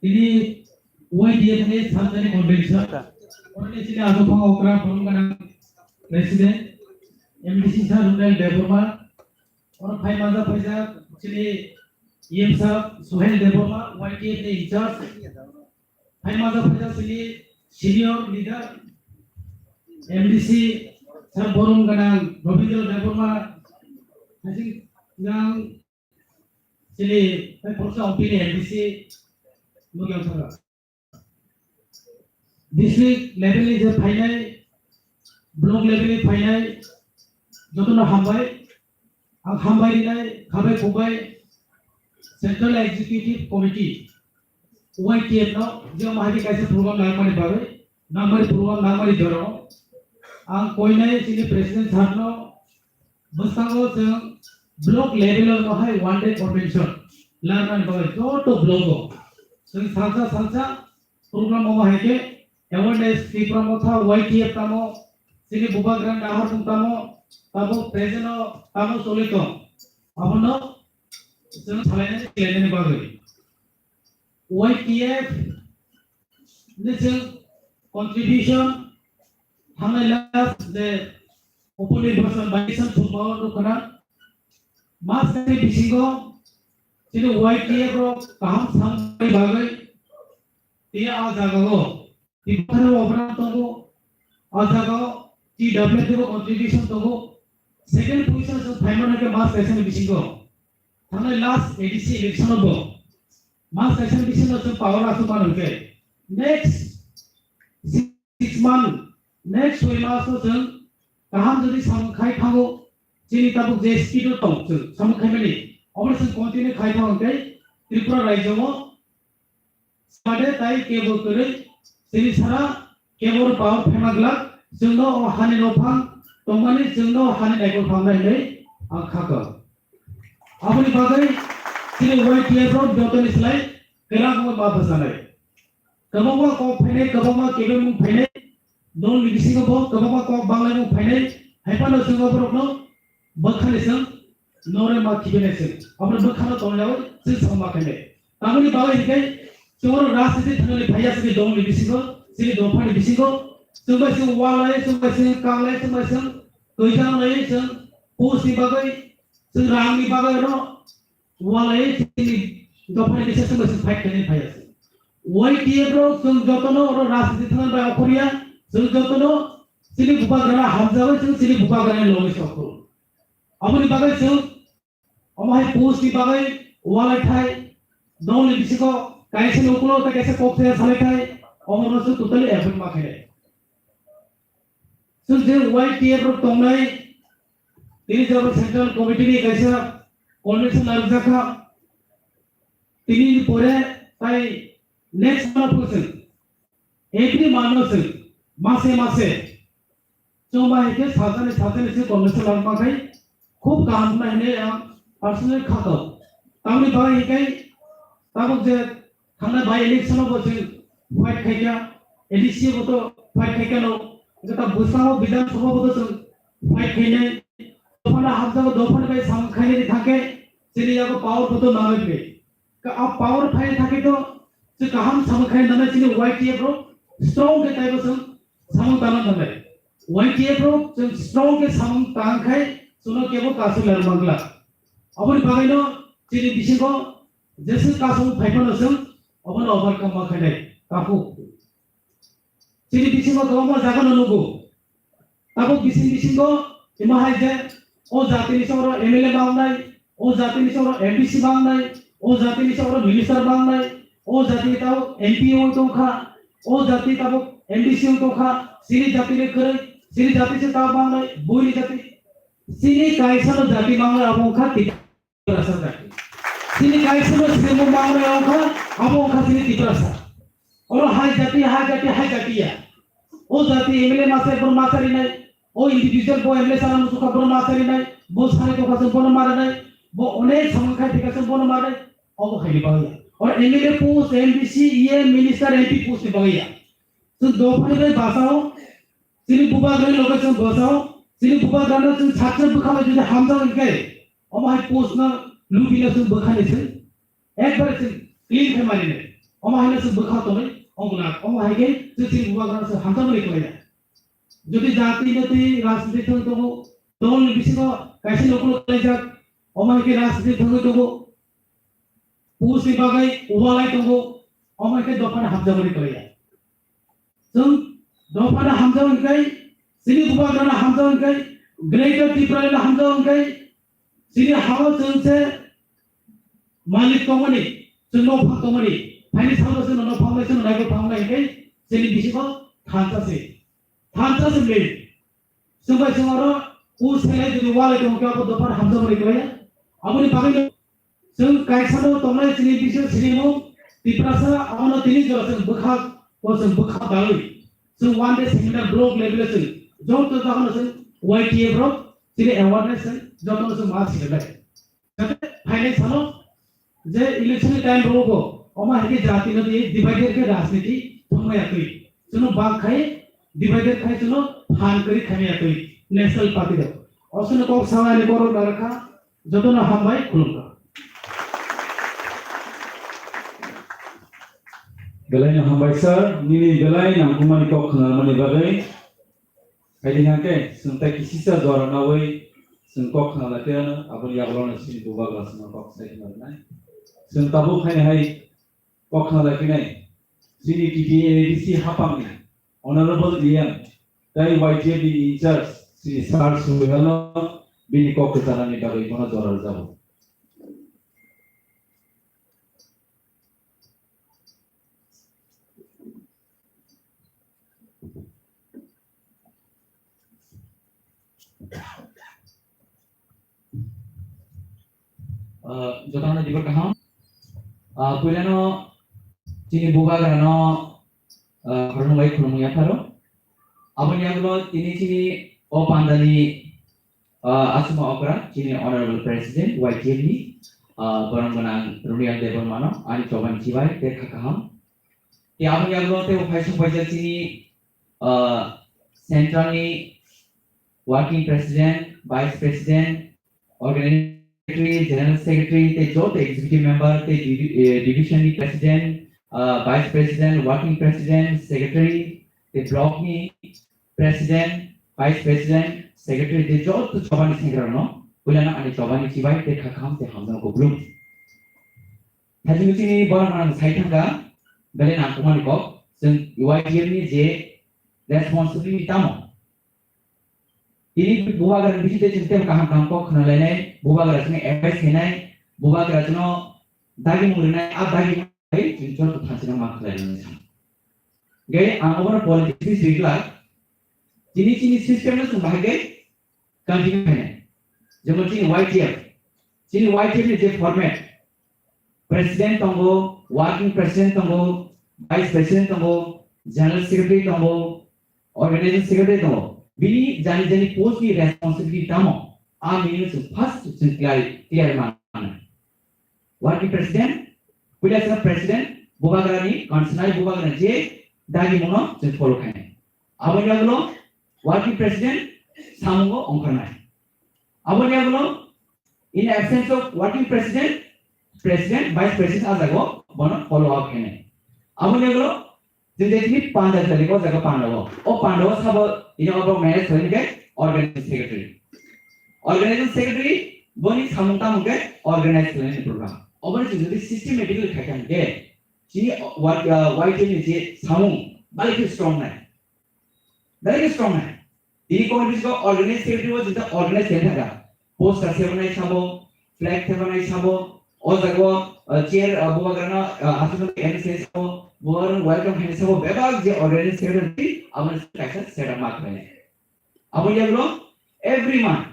Tini Y T F ni Sub Joint Convention. Oro ni chini Abuphang Okra Boromgana President, M D C Sir Runel Debbarma. Oro phai manja phaijak chini E M Sir Sohel Debbarma, Y T F ni in charge. Phai manja phaijak chini senior leader, M D C Sir Boromgana Rabindra Debbarma. Haising yang Chini, tei khoroksa O P ni M D C nukya thangkha. District level ni je phainai, block level ni phainai, jotono hambai. Ang hambai rinai, khabai khukbai Central Executive Committee, Y T F no, je omo hai khe kaisa program nangmani bagwi, nangmani program nangmani jorao. Ang koinai chini President sir no, bwskango chwng block level o no hai one day convention larnani bagwi joto block o chwng salsa salsa program o hai khe awareness Tipra Motha Y T F tamo chini bubagra naharmung tamo tabuk present o tamo choli tong abono chwng salainani khlainani bagwi Y T F ni chwng contribution thangnai last je Uponirbachan by election thwngmao nukha na. Mas kaisa bisingo chini Y T F rok kaham samani bagwi tei a jagao Tiprasa rok obra tongo, a jagao T W F ni bo contribution tongo. Second position chwng phaimano khe mas kaisani bisingo. Thangnai last A D C election o bo mas kaisani bisingo chwng power achuk mano hwnkhe next six month, next soi mas o chwng kaham jodi samung khai thango, chini tabuk je speed o tong chwng samung khaimani, omo chwng continue khai thango hwnkhe Tripura rajyo o sade tai kebo kwrwi chini sara kebo power phaima glak, chwngno o hani nophang tongmani chwngno hani naikol phangnai hinwi ang kha kha. Aboni bagwi chini Y T F rok jotoni slai kwrak wngwi ma bwchanai. Kwbangma kok phainai, kwbangma kebengmung phainai, dol ni bisingo bo kwbangma kok banglaimung phainai, hai phano chwng borokno bwkhani chwng nore ma khibilaising. Aboni bwkhano tongnaui chwng samung ma khainai. Tamoni bagwi hinkhe chwng oro rajniti thangwi phaiya chini dol ni bisingo, chini dophani bisingo, chwng bai chwng walai, chwng bai chwng kanglai, chwng bai chwng twijanglai, chwng post ni bagwi chwng rang ni bagwi oro walai chini dophani bisingo chwng bai chwng fight khainai phaiya chwng. Y T F rok chwng jotono oro rajniti thangna bai okhorya, chwng jotono chini bubagrana hamjawi chwng chini bubagrani logwi sokho. Aboni bagwi chwng omo hai post ni bagwi walai thai dol ni bisingo kaisa ni ukulo tei kaisa kok saya salai thai omo no chwng totally avoid ma khainai. Chwng je Y T F rok tongnai, tini jabo Central Committee ni kaisa convention larwkjakha. Tini ni pore tai next month o chwng every month o chwng mase mase chwng bai khe sajani sajani se convention larwkma khai khub kaham hwnwi ang personally kha tong. Tamoni bagwi hinkhe tabuk je thangnai by election o bo chwng fight khaikha, A D C o bo to fight khaikha no, hinkhe ta bwskango Bidhan Sabha bo to chwng fight khainai, Dophano hamjago, dophani bai samung khainani thangkhe chini yago power boto nangnai bai. Ka a power phai thangkhe to chwng kaham samung khai nangnai chini Y T F rok strong khe taibo chwng samung tangna nangnai. Y T F rok chwng strong khe samung tang khai chwngno kebo kasu ler mangla. Aboni bagaino chini bisingo jeswk kasung phaiphano chwng obono overcome ma khainai. Kaku. Chini bisingo kwbangma jaga no nugo. Tabuk bising bisingo imo hai je o jatini soro M L A bangnai, o jatini soro M D C bangnai, o jatini soro minister bangnai, o jatini tabuk M P o tongkha, o jatini tabuk M D C o tongkha, chini jatini kwrwi, chini jati se ta bangnai, buini jati, chini kaisa no jati bangnai abo wngkha Tiprasa jati. Chini kaisa no srimo mangnai wngkha, abo wngkha chini Tiprasa. Oro hai jati, hai jati, hai jati ya. O jati M L A masa bono ma sarinai, o individual bo M L A sana musuka bono ma sarinai, bo sani tongkha se bono ma rinai, bo onek samung khai thika se bono ma rinai, obo hai ni bagwi ya. Oro M L A post, M D C, E M, minister, M P post ni bagwi ya. Chwng dophani bai basao, chini bubagrani loge chwng basao, chini bubagrano chwng saksa bwkhao jodi hamjak hwnkhe, omo hai post no lubina chwng bwkhani se, ekbare chwng clean khe mani nai. Omo hai no chwng bwkha tongwi ongna, omo hai khe chwng chini bubagrano chwng hamjakmani khlaiya. Jodi jati jati rajniti thang tongo, dol ni bisingo kaisa nokolo khlaijak, omo hai khe rajniti thangwi tongo, post ni bagwi walai tongo, omo hai khe dophani hamjakmani khlaiya. Chwng dophano hamjak hwnkhe, chini bubagrano hamjak hwnkhe, Greater Tipraland hamjak hwnkhe, chini hao chwng se malik tongmani, chwng nophang tongmani, phaini salo chwng nophang bai chwng naikolphang bai hwnkhe, chini bisingo thansa se, thansa se main. Chwng bai chwng oro u selai jodi walai tongkhe abo dophano hamjakmani khlaiya. Aboni bagwi chwng kaisano tongnai chini bising sinimung Tiprasa abono tini jora chwng bwkha o chwng bwkha bagwi. Chwng one day seminar block level o chwng joto jaga no chwng Y T F rok chini awareness chwng joto no chwng ma sinai. Jate phainai salo je election ni time rogo, omo hai khe jati no di divider khe rajniti thangmaya twi. Chwngno bak khai divider khai chwngno phan kwrwi khaimaya twi national party rok. Osoni kok sawi ani borok narwkha, jotono hambai khulumkha. Belai no hambai sir, nini belai nangkukmani kok khwnamani bagwi. Haidi hwnkhe, chwng tei kisisa jora nawi chwng kok khna lai khe ano, aboni yagulo no chini bubagra chwngno kok sai khna rwnai. Chwng tabuk haini hai kok khna lai khe nai. Chini T T A A D C hapangni Honorable E M tei Y T F ni in charge chini Sir Suhel no bini kok kwcharnani bagwi bono jora rwjago. Ah, jotono jobar kaham. Ah, puilano chini bubagrano, ah, khoroknwi khulumung yapharo. Aboni yagulo tini chini o pandani Ah, aswkma okra, chini Honorable President Y T F ni, ah, borok gwnang Runial Debbarma no ani chobani chibai tei kha kaham. Tei aboni yagulo tei bo phaisok paijak chini, ah, Central ni Working President, Vice President, Organizing Secretary, General Secretary, tei joto Executive Member, tei divi-, eh, Division ni President, ah, Vice President, Working President, Secretary, tei Block ni President, Vice President, Secretary tei joto chobani sengkrokno puilano ani chobani chibai tei kha kaham tei hamjakma kuplung. Thaichung chini borok rok sai thangkha, belai nangkukmani kok, chwng Y T F ni je responsibility tamo. Tini bubagra ni bising tei chwng tei kaham kaham kok khna lainai, bubagra chwngno advice khainai, bubagra chwngno dagimung rwnai, a dagimung bai chwng joto thansa ma khlai nai. Ge ang obono politics ni swijla, chini chini system no chwng bahai ge continue khainai. Jemon chini Y T F, chini Y T F ni je format, President tongo, Working President tongo, Vice President tongo, General Secretary tongo, Organizing Secretary tongo. Bini jani jani post ni responsibility tamo, a mini chwng first chwng clear, clear man. Working President, puila chwng President, bubagra ni, kansanai bubagra ni je dagi mono chwng follow khainai. Aboni yagulo Working President samungo ongkhornai. Aboni yagulo, in absence of working president, president, vice president a jaga bono follow up khainai. Aboni yagulo, jodi tini panda jali o jaga panda o, o panda o sabo ini obo manage khainai khe organizing secretary. Organizing secretary boni samung tamung khe organize khainai program. Oboni jodi systematically khai khe, chini work, uh, Y T F ni je samung, balik strong nai. Very strong hai. Tini committee ko organize secretary o jinta organize khe thaka. Poster sebanai sabo, flag sebanai sabo, o jago, uh, chair, uh, bubagrano, uh, aswk M C sabo, bubagrano welcome hai sabo, bebak je organize secretary, aboni kaisa setup ma khlai. Abo yagro every month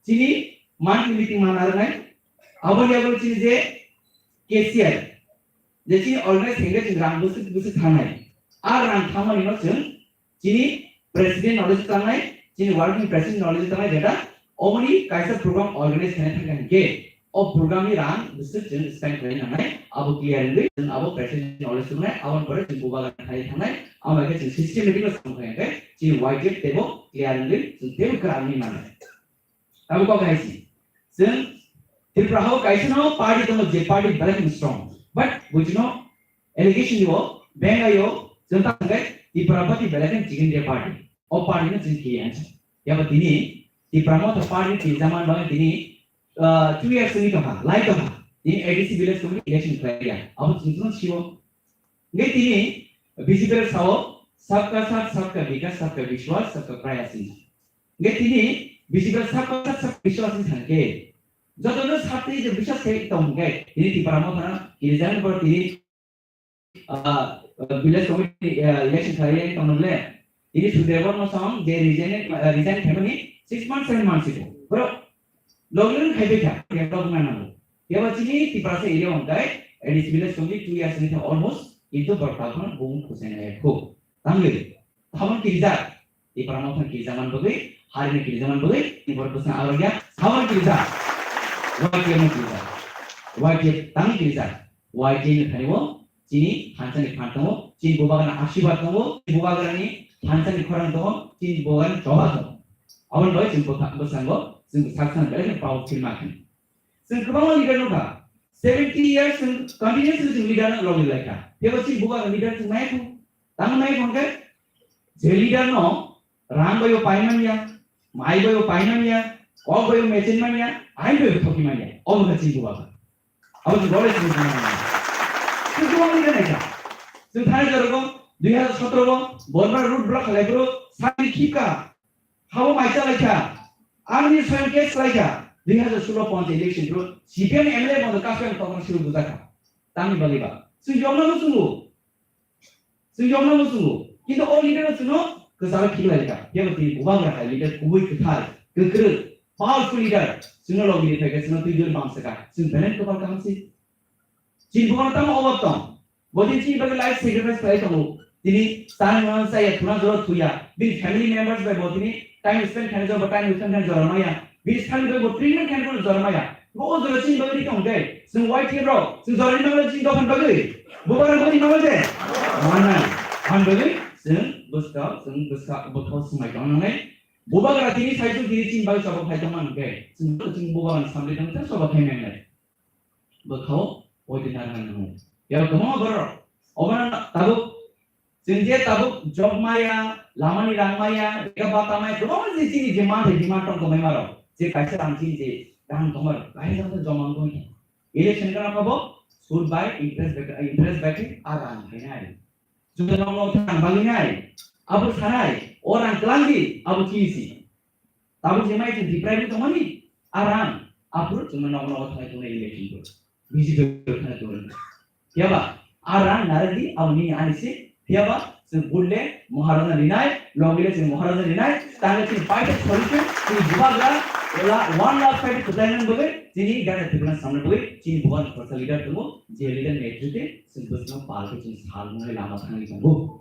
chini monthly meeting ma narnai. Abo yagro chini je cashier, je chini organize hengre chini rang busuk busuk thangnai. A rang thangmani no chwng chini president knowledge tangnai, chini working president knowledge tangnai jeta omoni kaisa program organize khaina thangkha hinkhe o program ni rang bwswk chwng spend khlai nangnai, abo clear wngwi chwng abo president knowledge tangnai, aboni pore chwng bubagra thai thangnai, abo hai khe chwng systematic no samung khlai hinkhe chini Y T F tebo clear wngwi chwng tebo kwrwngwi mannai. Abo kok hai si. Chwng Tripura hao kaisa no party tongo je party belai strong. But buchino allegation yo, benga yo, chwng ta hwnkhe Tripura party belai khe chicken de party. O party no chwng kiye ansa. Yaba tini Tripura Motha party tini jaman bang tini, ah, two years ni tongha, lai tongha. Tini A D C village committee election khlai ya. Abo chwng chwng siwo. Nge tini B J P rok sao, "Sabka saath, sabka vikas, sabka vishwas, sabka prayas" hinwi. Nge tini B J P rok sabka saath, sabka vishwas hinwi thangkhe, joto no sati je vishwas khe tong hwnkhe, tini Tipra Motha no kini jang bor tini, ah, village committee, ah, election khlai tong le, tini Sudebar no song je resign, ah, resign khaimani six months, seven months ago. Bro, lockdown khai bai kha, develop na nango. Yaba chini Tiprasa area hwnkhe, A D C village committee two years ni almost, kintu borok tabukno bung khusai nai khu. Tamni, tabukno kirijak. Tipra Motha kirijak man bagwi, hari ni kirijak man bagwi, ni borok bwsang arok ya, tabukno kirijak. Y T F no kirijak. Y T F tamni kirijak. Y T F ni thani o, chini thansa ni phan tongo, chini bubagra ni asirwad tongo, chini bubagra ni thansa ni khorang tongo, chini bubagra ni choba tongo. Aboni bagwi chini bwsa-, bwskango, chini sak sana belai no proud feel ma khe. Chwng kwbangma leader nukha. Seventy years chwng continuously chwng leader no logi laikha. Phiyaba chini bubagra leader chwng nai khu. Tamo nai hwnkhe je leader no rang bai bo pai manya, mai bai bo pai manya, kok bai bo mechin manya, ain bai bo thoki manya. Obo khe chini bubagra. Abo chwng gole chini bubagra. Chwng kwbangma leader naikha. Chwng thani jorogo dui hazar sotro bo Bormar road block khalai bro sani khipka. Habo mai chalai kha, ani soyang case chalai kha, dui hazar solo ponch election ro C P M M L A bondo kasong tokra siru bujak kha. Tamni bagwi ba. Chwng yokna muchungo. Chwng yokna muchungo. Kintu o leader no chwngno kwcharo khiklai kha. Phiya bo tini bubagra hai leader kubui kwthar, kwkrwk, powerful leader. Chwngno logi ri phai kha, chwngno twi dun bangsa kha. Chwng belai kwbang kaham se. Chini bubagra tamo obab tong. Bo tini chini bagwi life sacrifice khlai tongo. Tini chani mano chaya, thuna jora thuya. Bini family members bai bo tini time spend khaina jora, time spend khaina jora maya. Bini family bai bo treatment khaina jora maya. Bo o jora chini bagwi ri tong de. Chwng Y T F rok, chwng jora ri mangla chini dophani bagwi. Bubagra bagwi mangla de. Manai. Ani bagwi chwng bwskang, chwng bwskang, bwkhao swmai tong nangnai. Bubagra tini sai chwng tini chini bagwi choba khai tong man khe. Chwng, chwng bubagra samli tong khe choba khai nangnai. Bwkhao poito narwkna nango. Yaro kwbangma borok. Obo tabuk, chwng je tabuk job maya, lamani rang maya, bega bata maya, kwbangma je chini je manthai demand tong tongmai marok. Je kaisa rang chini je rang tongmai rok, kaisa joma wng tongkha. Election kana phabo, sud bai interest bai, interest bai khe a rang khainai. Juda nokno thang bagwi nai. Abo sanai, o rang twlang di, abo chini si. Tabuk je mai chwng deprive wngwi tongmani, a rang, aphuru chwngno nogo nogo thangwi tongnai election bo. B J P bo thangwi tongnai. Phiyaba, a rang narwkdi, abo nini ani se, phiyaba, chwng bulle Maharaja rinai, logile chwng Maharaja rinai, tangwi chwng paisa solution, chwng bubagra, ela one lakh five kwplainani bagwi, chini Greater Tipraland samna bagwi, chini bubagra khoroksa leader tongo, je leader netrite, chwng bwswkno palkhe chwng salnani lama thangwi tongo.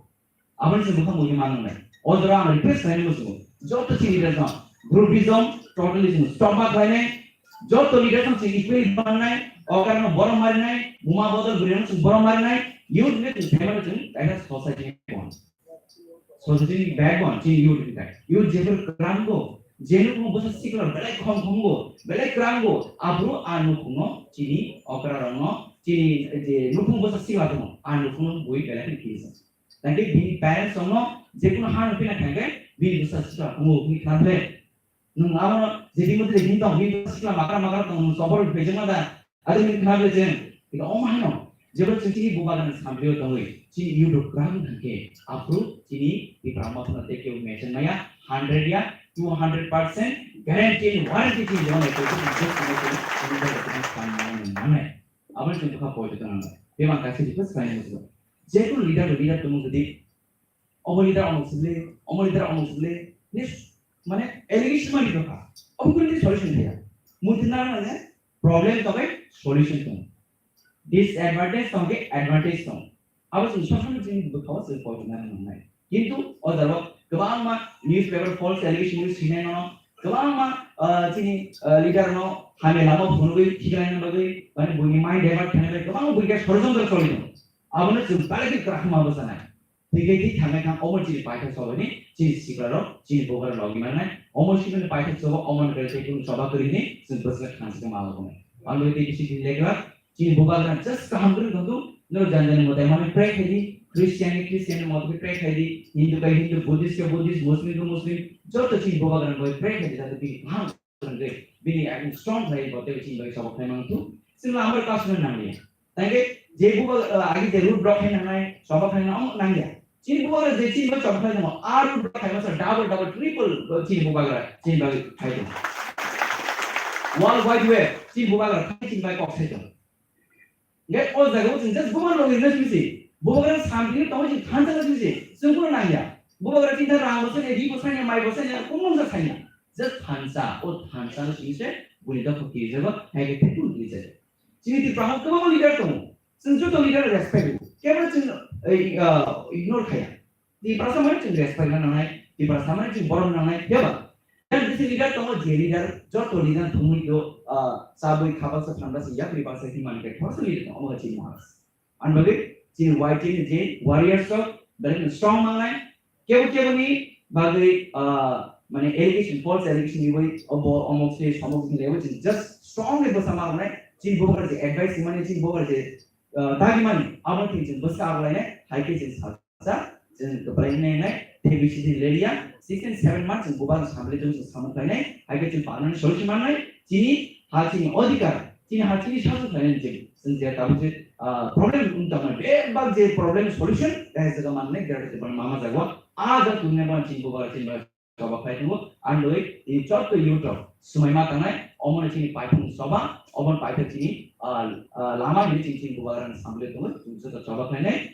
Aboni se bwkha muitu manang nai. O jora ang request khlainai muchungo. Joto chini leader no groupism totally chwng stop ma khlainai. Joto leader no chwng equally manang nai. O karno borom marinai. Buma bodol guri no chwng borom marinai. Youth ni chwng family chwng kaisa society ni backbone. Society ni backbone chini youth ni kai. Youth jephru kwrwng go. Je nukhung bwsa sikla belai khom khomgo, belai kwrango, aphuru a nukhungno chini okrarokno, chini je nukhung bwsa sikla tongo, a nukhungno bui belai kheno kirijak. Tangkhe bini parents rokno jekunu ha nw phina thangkhe bini bwsa sikla tongo hwnwi kha ble. Nwng abono je bini motwi him tong, bini bwsa sikla makra makra tong, nwng chopor phaijakma da? Ado hwnwi khna ble chwng, ito omo haino, jebo chwng chini bubagrani samtrio tongwi, chini YouTube kwrang thangkhe, aphuru chini Tipra Motha no tei kebo mechang maya, hundred ya, two hundred percent guarantee and warranty chini jemon ekoi chini just mechang, chini jemon ekoi chini samtrio nangnai. Aboni chwng bwkha poito tongna. Bebak kaisa request khlainai muchungo. Jekunu leader, leader tongmung jodi, omo leader omuk sibli, omo leader omuk sibli, ni mane allegation mani dokha. Omo kunu solution thaya. Muitu nang nang problem tobai solution tong. Disadvantage tong ke advantage tong. Abo chwng sob somoi chini bwkhao chwng poito nang nangnai. Kintu o jaga kwbangma newspaper false allegation news sinai no, kwbangma, ah, chini, ah, leader no hamya lama phunugwi thikhlaina bagwi, mane buini mind divert khaina bagwi kwbangma buini sorojontro choli tongo. Abono chwng belai khe kwrak ma bwchanai. Tei khe tei thangnai thang omo chini paithak sobaini chini sikrarok chini bubagra logi mannai. Omo simani paithak soba omo ni belai tei kunu choba kwrwini chwng bwswk thansa khe ma logonai. Ang belai tei bisi tini lekha chini bubagra just kaham kwrwng tongthu. Norok jani jani mwtai mani pray khaidi, Christian ni Christian ni moto khe pray khaidi, Hindu khe Hindu, Buddhist khe Buddhist, Muslim khe Muslim, joto chini bubagra ni bagwi pray khaidi, jate bini kaham kwrwngwi bini ekdom strong khlai bo tei chini bagwi choba khlai mangthu. Chwng lambar kasuna nangya. Tangkhe je buba, ah, agi je root block khe nangnai, choba khlai nang nangya. Chini bubagra je chini bagwi choba khlai tongo, a root block khlai masa double, double, triple, ah, chini bubagra chini bagwi khlai tongo. World Wide Web chini bubagra khlai chini bagwi kok sai tongo. Nge o jaga o chwng just bubagra rok rinai simi se. Bubagra samtini tongo chwng thansa na simi se. Chwng bono nangya. Bubagra chini rang bo sanya, ri bo sanya, mai bo sanya, kumung sa sanya. Just thansa, o thansa no simi se, buni dokho kiri jago, hai khe thekun kiri jago. Chini Tripura hao kwbangma leader tongo. Chwng joto leader respect rwo. Kebo chwng, eh, ah, ignore khaya. Tiprasa mani chwng respect na nangnai, Tiprasa mani chwng borom nangnai, phiyaba. Yang bisi leader tongo, je leader, joto leader thumui do, ah, chabwi khabaksa phanbasa yakri baksa himani kai khoroksa leader tongo, omo chini Maharaj. Ani bagwi chini Y T N ni je warriors rok, belai no strong mangnai, kebo kebo ni bagwi, ah, mane allegation, false allegation ni bai, obo, omok se, somok se lewi chini just strong ni bwsa mangnai, chini bubagra je advice himani, chini bubagra je, ah, dagi mani, abo chini bwsa ablainai, hai khe chini sa sa, chwng kwplai wngnai wngnai, tei bisi di leria, six and seven months chwng bubagra samle chwng samung khlainai, hai khe chwng panani solution mannai, chini ha chini odhikar, chini ha chini sasu khlainai chwng, chwng je tabuk je, ah, problem wng tongmani, bebak je problem solution, eh, jaga mannai, Greater Tipraland mama jaga, ah, jaga tungna ba chini bubagra chini ba choba khlai tongo, ang doi, chini chotto youth rok swmai ma tangnai, omono chini paithak choba, omono paithak chini, ah, ah, lama hini chini, chini bubagra samle tongo, chwng joto choba khlainai.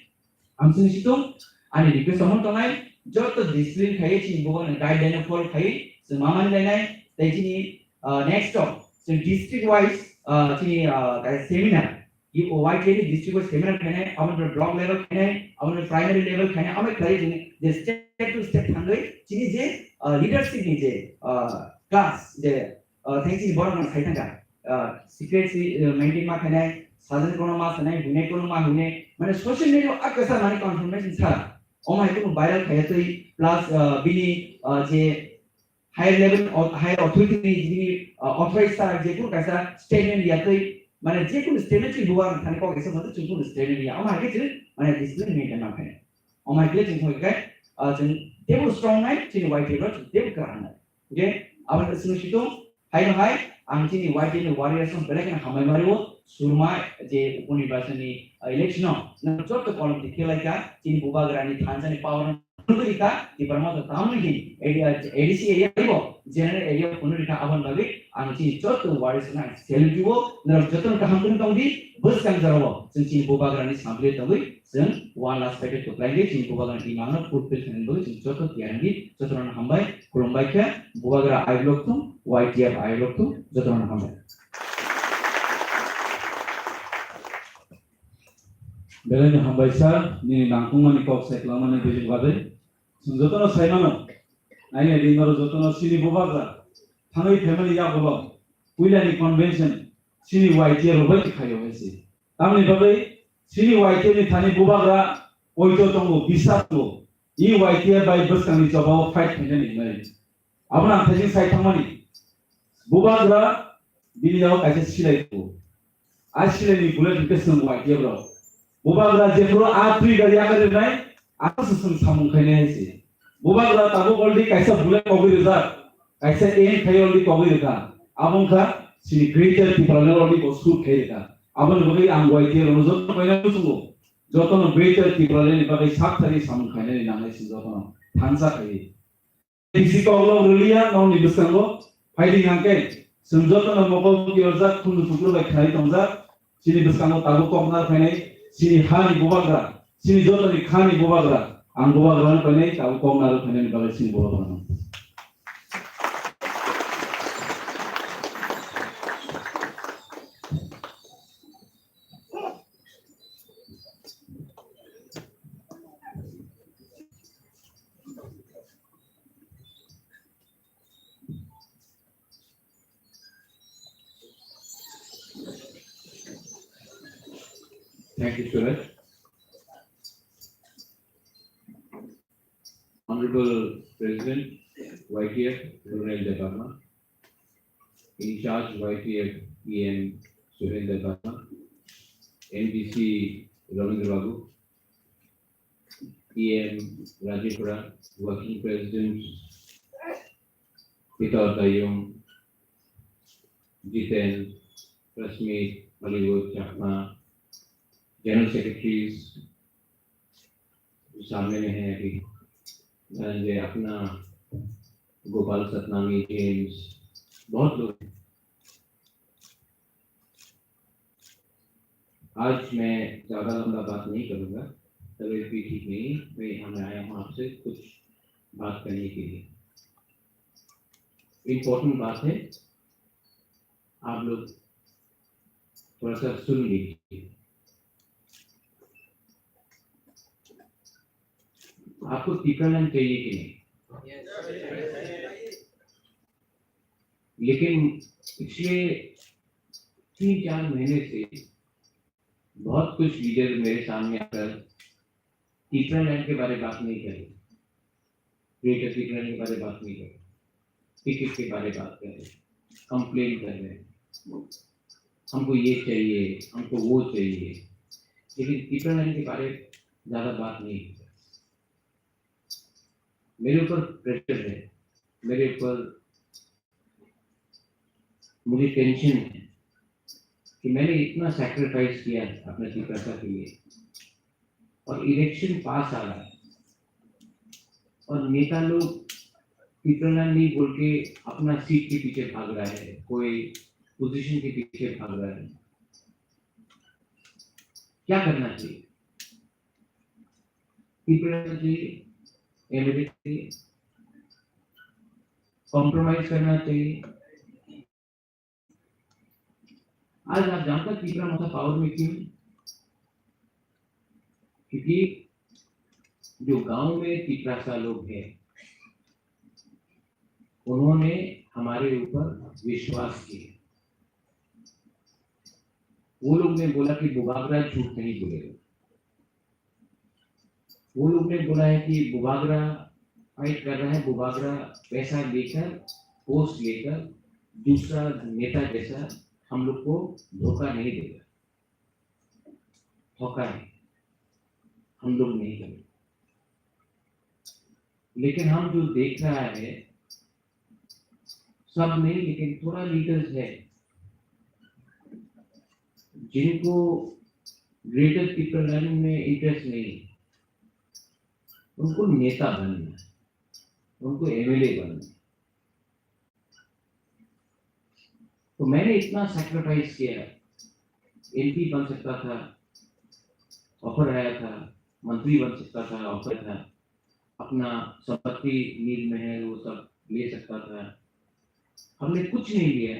Ang chini situng, ani request omo tongnai, joto discipline khai, chini bubagra guideline follow khai, chwng ma mani lainai, tei chini, ah, next o, chini district wise, ah, chini, ah, seminar, Y T F ni district o seminar khainai, aboni block level khainai, aboni primary level khainai, amo khlai chini je step to step thangwi chini je, ah, leadership ni je, ah, class je, ah, thang chini borok no sai thangkha, ah, secrecy, ah, maintain ma khainai, sajani kono ma sanai, huinai kono ma huinai, mane social media o a kwchar mani confirmation sa, omo hai kunu viral khaiya twi plus, ah, bini, ah, je higher level, higher authority ni, bini, uh, authorized sa jekunu kaisa statement ya twi, mane jekunu statement chini bubagra thani kok kaisa mothe chini kunu statement ya, omo hai khe chini, mane, discipline maintain ma khe. Omo hai khe chini thok khe, uh, chini tebo strong nai, chini Y T F rok chini tebo kwrang nai. Okay, aboni simi situng, hai no hai, ang chini Y T F ni warriors no belai kheno hambai ma rio, surma je uponirbachon ni, uh, election no, no joto kolom tikhe lai kha, chini bubagra ni thansa ni power no phunugwi rikha, Tipra Motha tamni hin area, A D C area bo general area phunugwi rikha, aboni bagwi ang chini joto warriors no ang salute rwo, norok jotono kaham khe tongdi, bwskang jorao chwng chini bubagrani samtwi tongwi chwng one last packet kwplaidi chini bubagrani imangno fulfill khlaina bagwi chwng joto tiyar wngdi, jotono hambai, khulumbai khe, bubagra I block thung, Y T F I block thung, jotono hambai. Belai no hambai sir, nini nangkukmani kok sai kwlangmani bini bagwi. Chwng jotono sai mano. Nainai di norok jotono chini bubagra thangwi phaimani yagulo puilani convention chini Y T F rok bai khaio hai se. Tamni bagwi chini Y T F ni thani bubagra poito tongo, bisa tongo. I Y T F bai bwskangni chobao fight khainani hinwi. Abono ang thaising sai thangmani. Bubagra bini yago kaisa silai tongo. A silaini bullet hwnkhe chwng Y T F rok. Bubagra jephuru a twi gari yakarwi rwnai, abo se chwng samung khainai hai se. Bubagra tabuk already kaisa bullet kogwi rijak, kaisa aim khai already kogwi rwkha. Abo wngkha chini Greater Tipraland already bo shoot khai rwkha. Aboni bagwi ang Y T F rokno jotono koina muchungo. Jotono Greater Tipraland ni bagwi sak thani samung khainani nangnai chwng jotono thansa khai. Bisi koklop rwliya nokni bwskango phaidi hwnkhe chwng jotono mokol kiyorjak khunju tukur bai khnai tongjak. Chini bwskango tabuk koknar phainai chini hani bubagra, chini jotoni khani bubagra, ang bubagrano phainai tabuk koknar phainani bagwi chini bubagrano. Thank you, Suraj. Honorable President, Y T F, Rural Department, in charge Y T F, E M, Surendra Debbarma, M D C, Ravindra Babu, E M Rajiv Pradhan, Working President Peter Dayung, Jiten, Prasmit, Hollywood, Chakma, General Secretaries, सामने में है अभी, अ, ये अपना गोपाल सतनामी, जेम्स, बहुत लोग हैं। आज मैं ज़्यादा लंबा बात नहीं करूँगा, तबीयत भी ठीक नहीं है। मैं यहाँ मैं आया हूँ आपसे कुछ बात करने के लिए। इम्पोर्टेंट बात है, आप लोग थोड़ा सा सुन लीजिए। आपको टीकाकरण चाहिए कि नहीं? लेकिन पिछले तीन चार महीने से बहुत कुछ लीडर मेरे सामने आकर टीकाकरण के बारे में बात नहीं करे, ग्रेटर टीकाकरण के बारे में बात नहीं करे, टिकट के बारे में बात कर रहे, कंप्लेन कर रहे हैं, हमको ये चाहिए, हमको वो चाहिए, लेकिन टीकाकरण के बारे में ज़्यादा बात नहीं होता। मेरे ऊपर प्रेशर है, मेरे ऊपर, मुझे टेंशन है कि मैंने इतना सैक्रिफाइस किया अपने तिपरासा के लिए और इलेक्शन पास आ रहा है और नेता लोग तिपरासा नहीं बोल के अपना सीट के पीछे भाग रहा है, कोई पोजीशन के पीछे भाग रहा है। क्या करना चाहिए? तिपरासा जी, एमएलए जी, कॉम्प्रोमाइज करना चाहिए। आज आप जानते हैं तिपरा मोर्चा पावर में क्यों? क्योंकि जो गांव में तिपरासा लोग हैं, उन्होंने हमारे ऊपर विश्वास किया। वो लोग ने बोला कि बुबागरा झूठ नहीं बोलेगा। वो लोग ने बोला है कि बुबागरा फाइट कर रहा है, बुबागरा पैसा लेकर, पोस्ट लेकर, दूसरा नेता जैसा हम लोग को धोखा नहीं देगा। धोखा है, हम लोग नहीं करेंगे। लेकिन हम जो देख रहा है, सब नहीं, लेकिन थोड़ा लीडर्स है जिनको ग्रेटर तिपरालैंड में इंटरेस्ट नहीं, उनको नेता बनना है, उनको एमएलए बनना है। तो मैंने इतना सैक्रिफाइस किया, एमपी बन सकता था, ऑफर आया था, मंत्री बन सकता था, ऑफर था, अपना संपत्ति नील महल वो सब ले सकता था। हमने कुछ नहीं लिया,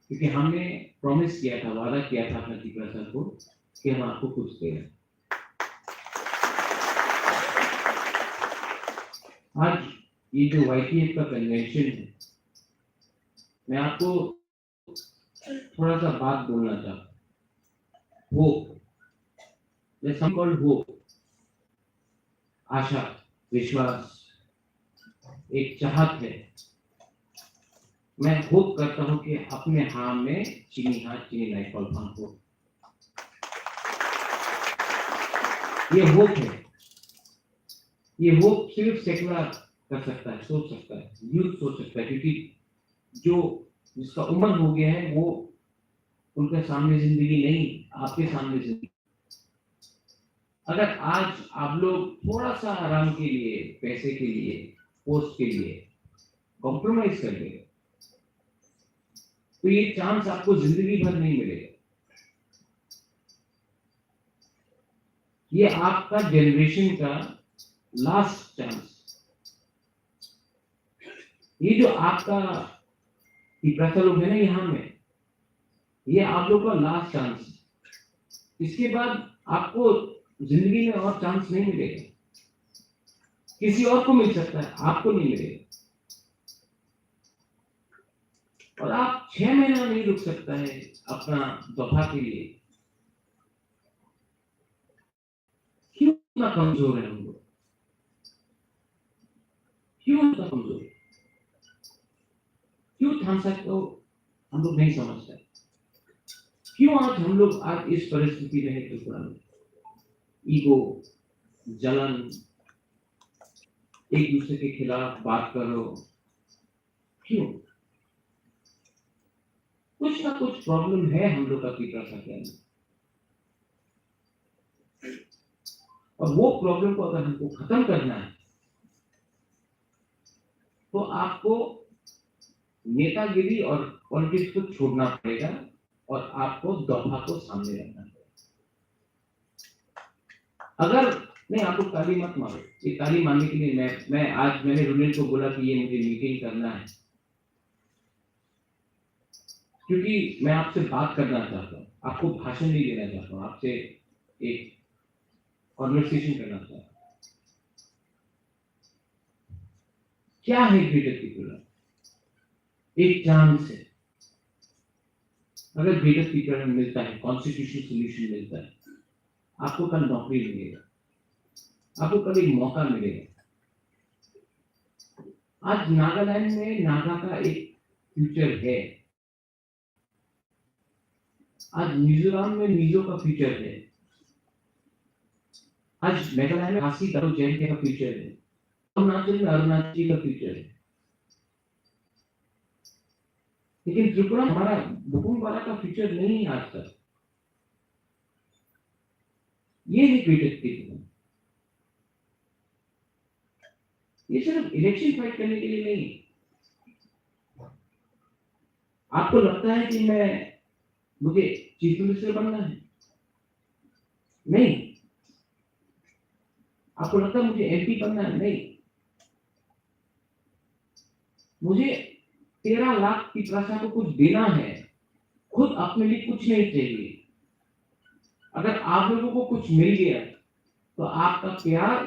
क्योंकि हमने प्रॉमिस किया था, वादा किया था अपने तिपरासा को कि हम आपको कुछ देंगे। आज ये जो वाईटीएफ का कन्वेंशन है, मैं आपको थोड़ा सा बात बोलना चाहता हूँ। Hope, there's something called hope, आशा, विश्वास, एक चाहत है मैं होप करता हूं कि अपने हाँ में चीनी हाँ, चीनी नहीं फल फल हो। ये होप है। ये होप सिर्फ सेकुलर कर सकता है, सोच सकता है, यूथ सोच सकता है, क्योंकि जो, जिसका उम्र हो गया है, वो, उनके सामने जिंदगी नहीं, आपके सामने जिंदगी। अगर आज आप लोग थोड़ा सा आराम के लिए, पैसे के लिए, पोस्ट के लिए कॉम्प्रोमाइज कर लेंगे, तो ये चांस आपको जिंदगी भर नहीं मिलेगा। ये आपका जनरेशन का लास्ट चांस। ये जो आपका तिपरासा लोग है ना यहाँ में, ये आप लोग का लास्ट चांस। इसके बाद आपको जिंदगी में और चांस नहीं मिलेगा। किसी और को मिल सकता है, आपको नहीं मिलेगा। और आप छह महीना नहीं रुक सकता है अपना दफा के लिए। क्यों इतना कमजोर है हम लोग? क्यों इतना कमजोर? क्यों थानसा को हम लोग नहीं समझते? क्यों आज हम लोग आज इस परिस्थिति में है त्रिपुरा में? ईगो, जलन, एक दूसरे के खिलाफ बात करो, क्यों? कुछ ना कुछ प्रॉब्लम है हम लोग का तिपरासा के अंदर। और वो प्रॉब्लम को अगर हमको खत्म करना है, तो आपको नेतागिरी और पॉलिटिक्स को छोड़ना पड़ेगा और आपको दफा को सामने रखना पड़ेगा। अगर, नहीं, आप लोग ताली मत मारो, ये ताली मारने के लिए मैं, मैं आज, मैंने रुनिल को बोला कि ये मुझे मीटिंग करना है, क्योंकि मैं आपसे बात करना चाहता हूँ, आपको भाषण नहीं देना चाहता हूँ, आपसे एक कॉन्वर्सेशन करना चाहता हूँ। क्या है ग्रेटर त्रिपुरा? एक चांस है। अगर ग्रेटर त्रिपुरा में मिलता है, कॉन्स्टिट्यूशनल सॉल्यूशन मिलता है, आपको कल नौकरी मिलेगा, आपको कल एक मौका मिलेगा। आज नागालैंड में नागा का एक फ्यूचर है, आज मिजोरम में मिजो का फ्यूचर है, आज मेघालय में खासी गारो जैन का फ्यूचर है, अरुणाचल में अरुणाचली का फ्यूचर है। लेकिन त्रिपुरा में हमारा बुकुम बारा का फ्यूचर नहीं है आज तक। ये है ग्रेटर त्रिपुरा। ये सिर्फ इलेक्शन फाइट करने के लिए नहीं है। आपको लगता है कि मैं, मुझे चीफ मिनिस्टर बनना है? नहीं। आपको लगता है मुझे एमपी बनना है? नहीं। मुझे तेरह लाख तिपरासा को कुछ देना है, खुद अपने लिए कुछ नहीं चाहिए। अगर आप लोगों को कुछ मिल गया, तो आपका प्यार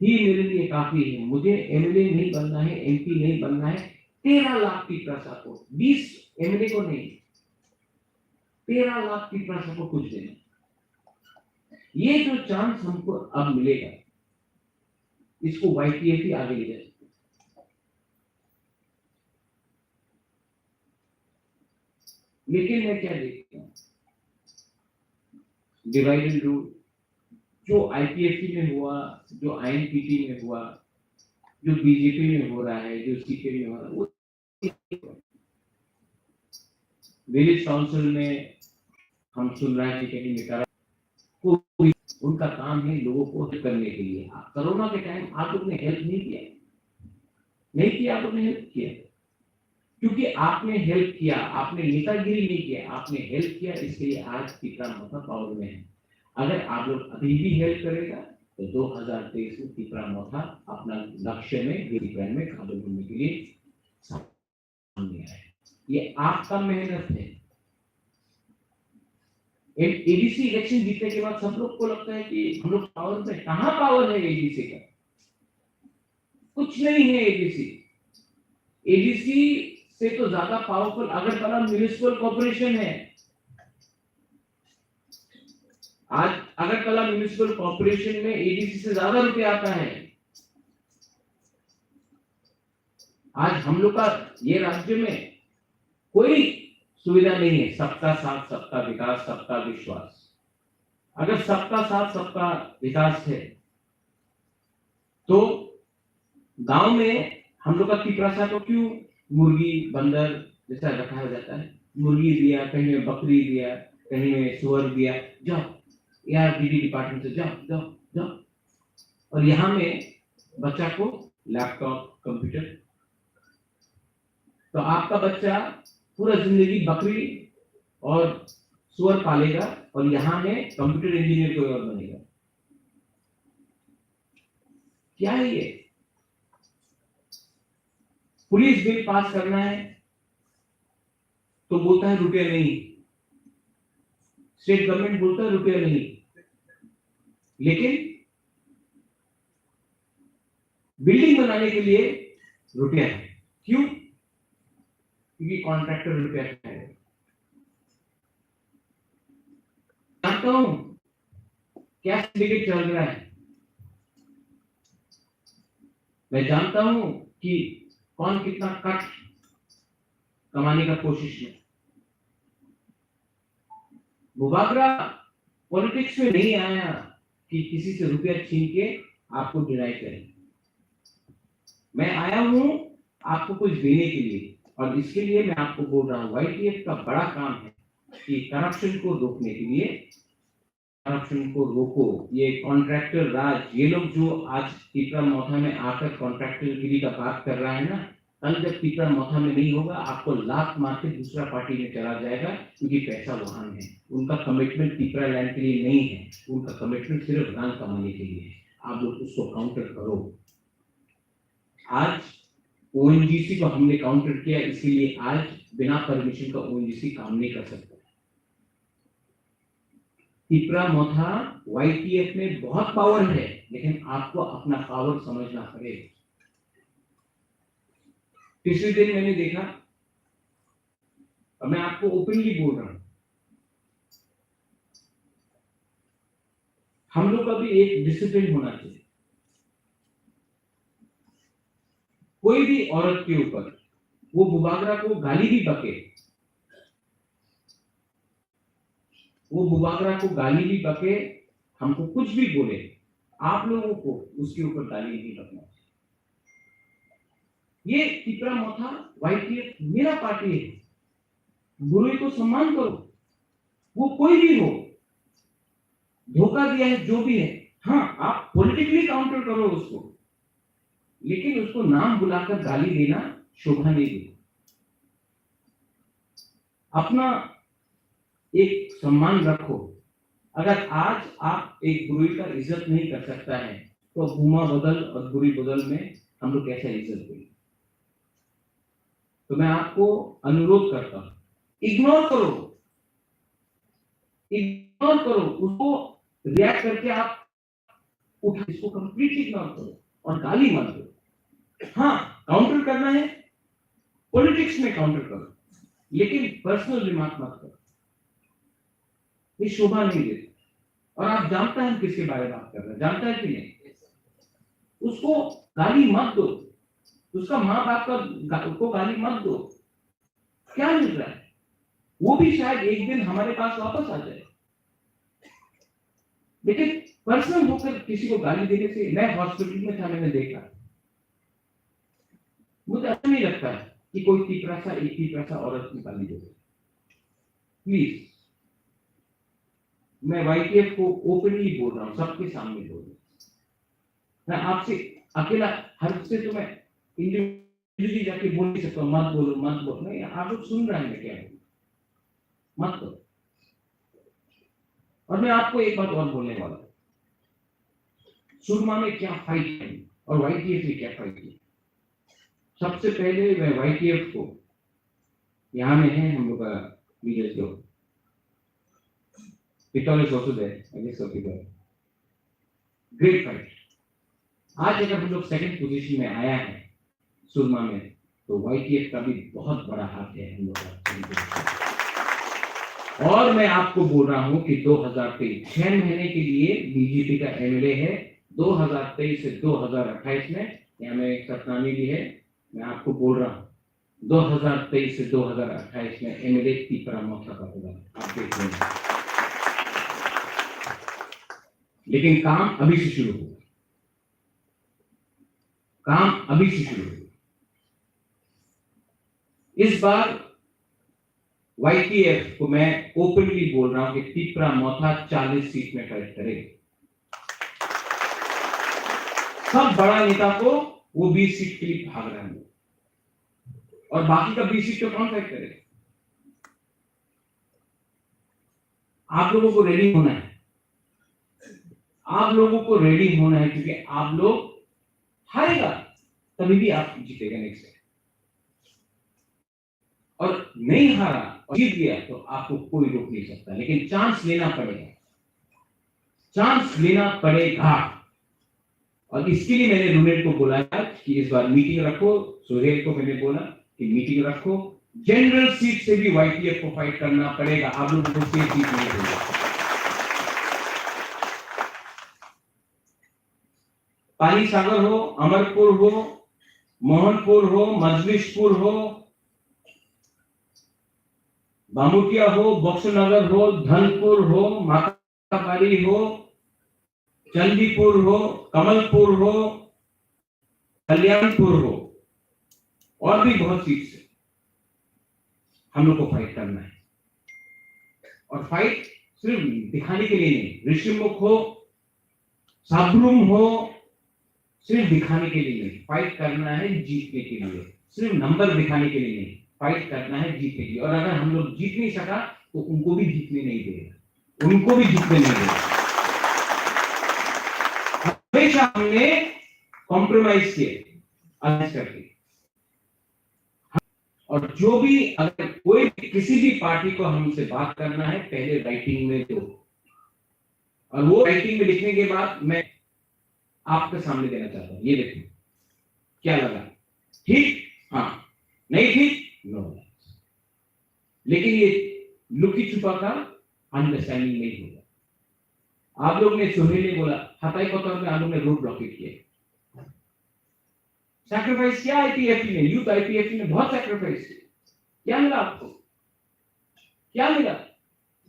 ही मेरे लिए काफी है। मुझे एमएलए नहीं बनना है, एमपी नहीं बनना है। तेरह लाख तिपरासा को, बीस एमएलए को नहीं, तेरह लाख तिपरासा को कुछ देना। ये जो चांस हमको अब मिलेगा, इसको वाईपीएफ ही आगे ले जा सकते हैं। लेकिन मैं क्या देखता हूँ, डिवाइड एंड रूल, जो आईपीएफटी में हुआ, जो आईएनपीटी में हुआ, जो बीजेपी में हो रहा है, जो सीपीएम में हो रहा है, वो विलेज काउंसिल में हम सुन रहे हैं कि कहीं निकारा को भी, उनका काम है लोगों को हेल्प करने के लिए। कोरोना के टाइम आप लोग ने हेल्प नहीं किया, नहीं किया, आप लोग ने हेल्प किया, क्योंकि आपने हेल्प किया, आपने नेतागिरी नहीं किया, आपने हेल्प किया, इसके लिए आज तिपरा मोथा पावर में है। अगर आप लोग अभी भी हेल्प करेगा, तो दो हज़ार तेईस में तिपरा मोथा अपना लक्ष्य में, गिरी ब्रांड में काबिल होने के लिए सामने आए। ये आपका मेहनत है। एडीसी इलेक्शन जीतने के बाद सब लोग को लगता है कि हम लोग पावर में, कहाँ पावर है एडीसी का? कुछ नहीं है एडीसी। एडीसी से तो ज्यादा पावरफुल अगरतला म्युनिसिपल कॉरपोरेशन है। आज अगरतला म्युनिसिपल कॉरपोरेशन में एडीसी से ज्यादा रुपया आता है। आज हम लोग का ये राज्य में कोई सुविधा नहीं है, सबका साथ, सबका विकास, सबका विश्वास। अगर सबका साथ, सबका विकास है, तो गांव में हम लोग का तिपरासा को क्यों मुर्गी, बंदर जैसा रखा जाता है? मुर्गी दिया, कहीं में बकरी दिया, कहीं में सुअर दिया, जाओ, या डीडी डिपार्टमेंट से जाओ, जाओ, जाओ। और यहाँ में बच्चा को लैपटॉप, कंप्यूटर। तो आपका बच्चा पूरा जिंदगी बकरी और सुअर पालेगा और यहाँ में कंप्यूटर इंजीनियर कोई और बनेगा। क्या है ये? पुलिस बिल पास करना है तो बोलता है रुपया नहीं, स्टेट गवर्नमेंट बोलता है रुपया नहीं, लेकिन बिल्डिंग बनाने के लिए रुपया है। क्यों? क्योंकि कॉन्ट्रैक्टर रुपया खाएगा। जानता हूं क्या सिंडिकेट चल रहा है, मैं जानता हूं कि कौन कितना कट कमाने का कोशिश में। बुबागरा पॉलिटिक्स में नहीं आया कि किसी से रुपया छीन के आपको डिनाई करें। मैं आया हूं आपको कुछ देने के लिए, और इसके लिए मैं आपको बोल रहा हूं, वाईटीएफ का बड़ा काम है कि करप्शन को रोकने के लिए, करप्शन को रोको। ये कॉन्ट्रैक्टर राज, ये लोग जो आज तिपरा मोथा में आकर कॉन्ट्रैक्टरगिरी का बात कर रहा है ना, कल जब तिपरा मोथा में नहीं होगा, आपको लात मार के दूसरा पार्टी में चला जाएगा, क्योंकि पैसा वहां है। उनका कमिटमेंट तिपरा लैंड के लिए नहीं है, उनका कमिटमेंट सिर्फ रंग कमाने के लिए है। आप लोग उसको काउंटर करो। आज ओएनजीसी को हमने काउंटर किया, इसीलिए आज बिना परमिशन का ओएनजीसी काम नहीं कर सकता। तिपरा मोथा, वाईटीएफ में बहुत पावर है, लेकिन आपको अपना पावर समझना पड़ेगा। पिछले दिन मैंने देखा, और मैं आपको ओपनली बोल रहा हूं, हम लोग का भी एक डिसिप्लिन होना चाहिए। कोई भी औरत के ऊपर, वो बुबागरा को गाली भी बके, वो बुबागरा को गाली भी बके, हमको कुछ भी बोले, आप लोगों को उसके ऊपर गाली नहीं बकना चाहिए। ये तिपरा मोथा, वाईटीएफ मेरा पार्टी है। बुरुई को सम्मान करो, वो कोई भी हो, धोखा दिया है, जो भी है, हाँ, आप पॉलिटिकली काउंटर करो उसको, लेकिन उसको नाम बुलाकर गाली देना शोभा नहीं देता। अपना एक सम्मान रखो। अगर आज आप एक बुरुई का इज्जत नहीं कर सकता है, तो बुमा बदल और बुरी बदल में हम लोग कैसे इज्जत देंगे? तो मैं आपको अनुरोध करता हूं, इग्नोर करो, इग्नोर करो, उसको रिएक्ट करके आप उठा, इसको कंप्लीटली इग्नोर करो और गाली मत दो। हाँ, काउंटर करना है, पॉलिटिक्स में काउंटर करो, लेकिन पर्सनल रिमार्क मत करो, ये शोभा नहीं देता। और आप जानता है हम किसके बारे में बात कर रहे हैं, जानता है कि नहीं? उसको गाली मत दो, उसका माँ बाप का गा-, को गाली मत दो। क्या मिल रहा है? वो भी शायद एक दिन हमारे पास वापस आ जाए। लेकिन पर्सनल होकर किसी को गाली देने से, मैं हॉस्पिटल में था, मैंने देखा, मुझे अच्छा नहीं लगता है कि कोई तिपरासा, एक तिपरासा औरत को गाली दे। प्लीज, मैं वाईटीएफ को ओपनली बोल रहा हूँ, सबके सामने बोल रहा हूँ। मैं आपसे अकेला, हर से तो मैं इंडिविजुअली जाके बोल नहीं सकता, मत बोलो, मत बोलो। नहीं, आप लोग सुन रहे हैं क्या? मत करो। और मैं आपको एक बात और बोलने वाला हूँ, सुरमा में क्या फाइट है और वाईटीएफ ने क्या फाइट किया। सबसे पहले मैं वाईटीएफ को, यहाँ में है हम लोग का लीडर्स लोग, Peter is also there, I guess so, Peter. Great fight. आज अगर हम लोग सेकंड पोजीशन में आया है सुरमा में, तो वाईटीएफ का भी बहुत बड़ा हाथ है हम लोग का। और मैं आपको बोल रहा हूं कि दो हज़ार तेईस, छह महीने के लिए बीजेपी का एमएलए है, दो हज़ार तेईस से दो हज़ार अट्ठाईस में, यहाँ में सतनामी भी है, मैं आपको बोल रहा हूँ, दो हज़ार तेईस से दो हज़ार अट्ठाईस में एमएलए तिपरा मोथा का होगा, आप देख लेना। लेकिन काम अभी से शुरू होगा, काम अभी से शुरू होगा। इस बार वाईटीएफ को मैं ओपनली बोल रहा हूं कि तिपरा मोथा चालीस सीट में फाइट करेगा। सब बड़ा नेता को वो बीस सीट के लिए भाग रहे हैं, और बाकी का बीस सीट पे कौन फाइट करेगा? आप लोगों को रेडी होना है, आप लोगों को रेडी होना है, क्योंकि आप लोग हारेगा तभी भी आप जीतेगा नेक्स्ट टाइम। और नहीं हारा और जीत गया तो आपको कोई रोक नहीं सकता, लेकिन चांस लेना पड़ेगा, चांस लेना पड़ेगा। और इसके लिए मैंने रूमेट को बुलाया कि इस बार मीटिंग रखो, सुहेल को मैंने बोला कि मीटिंग रखो, जनरल सीट से भी वाईटीएफ को फाइट करना पड़ेगा, आप लोगों को सेफ सीट नहीं होगा। पानी सागर हो, अमरपुर हो, मोहनपुर हो, मजलिसपुर हो, बामुटिया हो, बक्सनगर हो, धनपुर हो, माताबाड़ी हो, चंडीपुर हो, कमलपुर हो, कल्याणपुर हो, और भी बहुत सीट से हम लोग को फाइट करना है। और फाइट सिर्फ दिखाने के लिए नहीं, ऋषिमुख हो, साब्रुम हो, सिर्फ दिखाने के लिए नहीं, फाइट करना है जीतने के लिए। सिर्फ नंबर दिखाने के लिए नहीं, फाइट करना है जीतने के लिए। और अगर हम लोग जीत नहीं सका तो उनको भी जीतने नहीं देगा, उनको भी जीतने नहीं देगा। हमेशा हमने कॉम्प्रोमाइज किया, अलायंस करके। और जो भी, अगर कोई भी, किसी भी पार्टी को हमसे बात करना है, पहले राइटिंग में दो, और वो राइटिंग में लिखने के बाद मैं आपके सामने देना चाहता हूँ। ये देखो, क्या लगा? ठीक? हाँ। नहीं ठीक? नो। लेकिन ये लुकी छुपा का अंडरस्टैंडिंग नहीं होगा। आप लोग ने, सुहेल ने बोला, हताई कोतवाल में आप लोग ने रोड ब्लॉकेट किया। सैक्रिफाइस किया आईपीएफटी ने, यूथ आईपीएफटी ने बहुत सैक्रिफाइस किया। क्या मिला आपको? क्या मिला?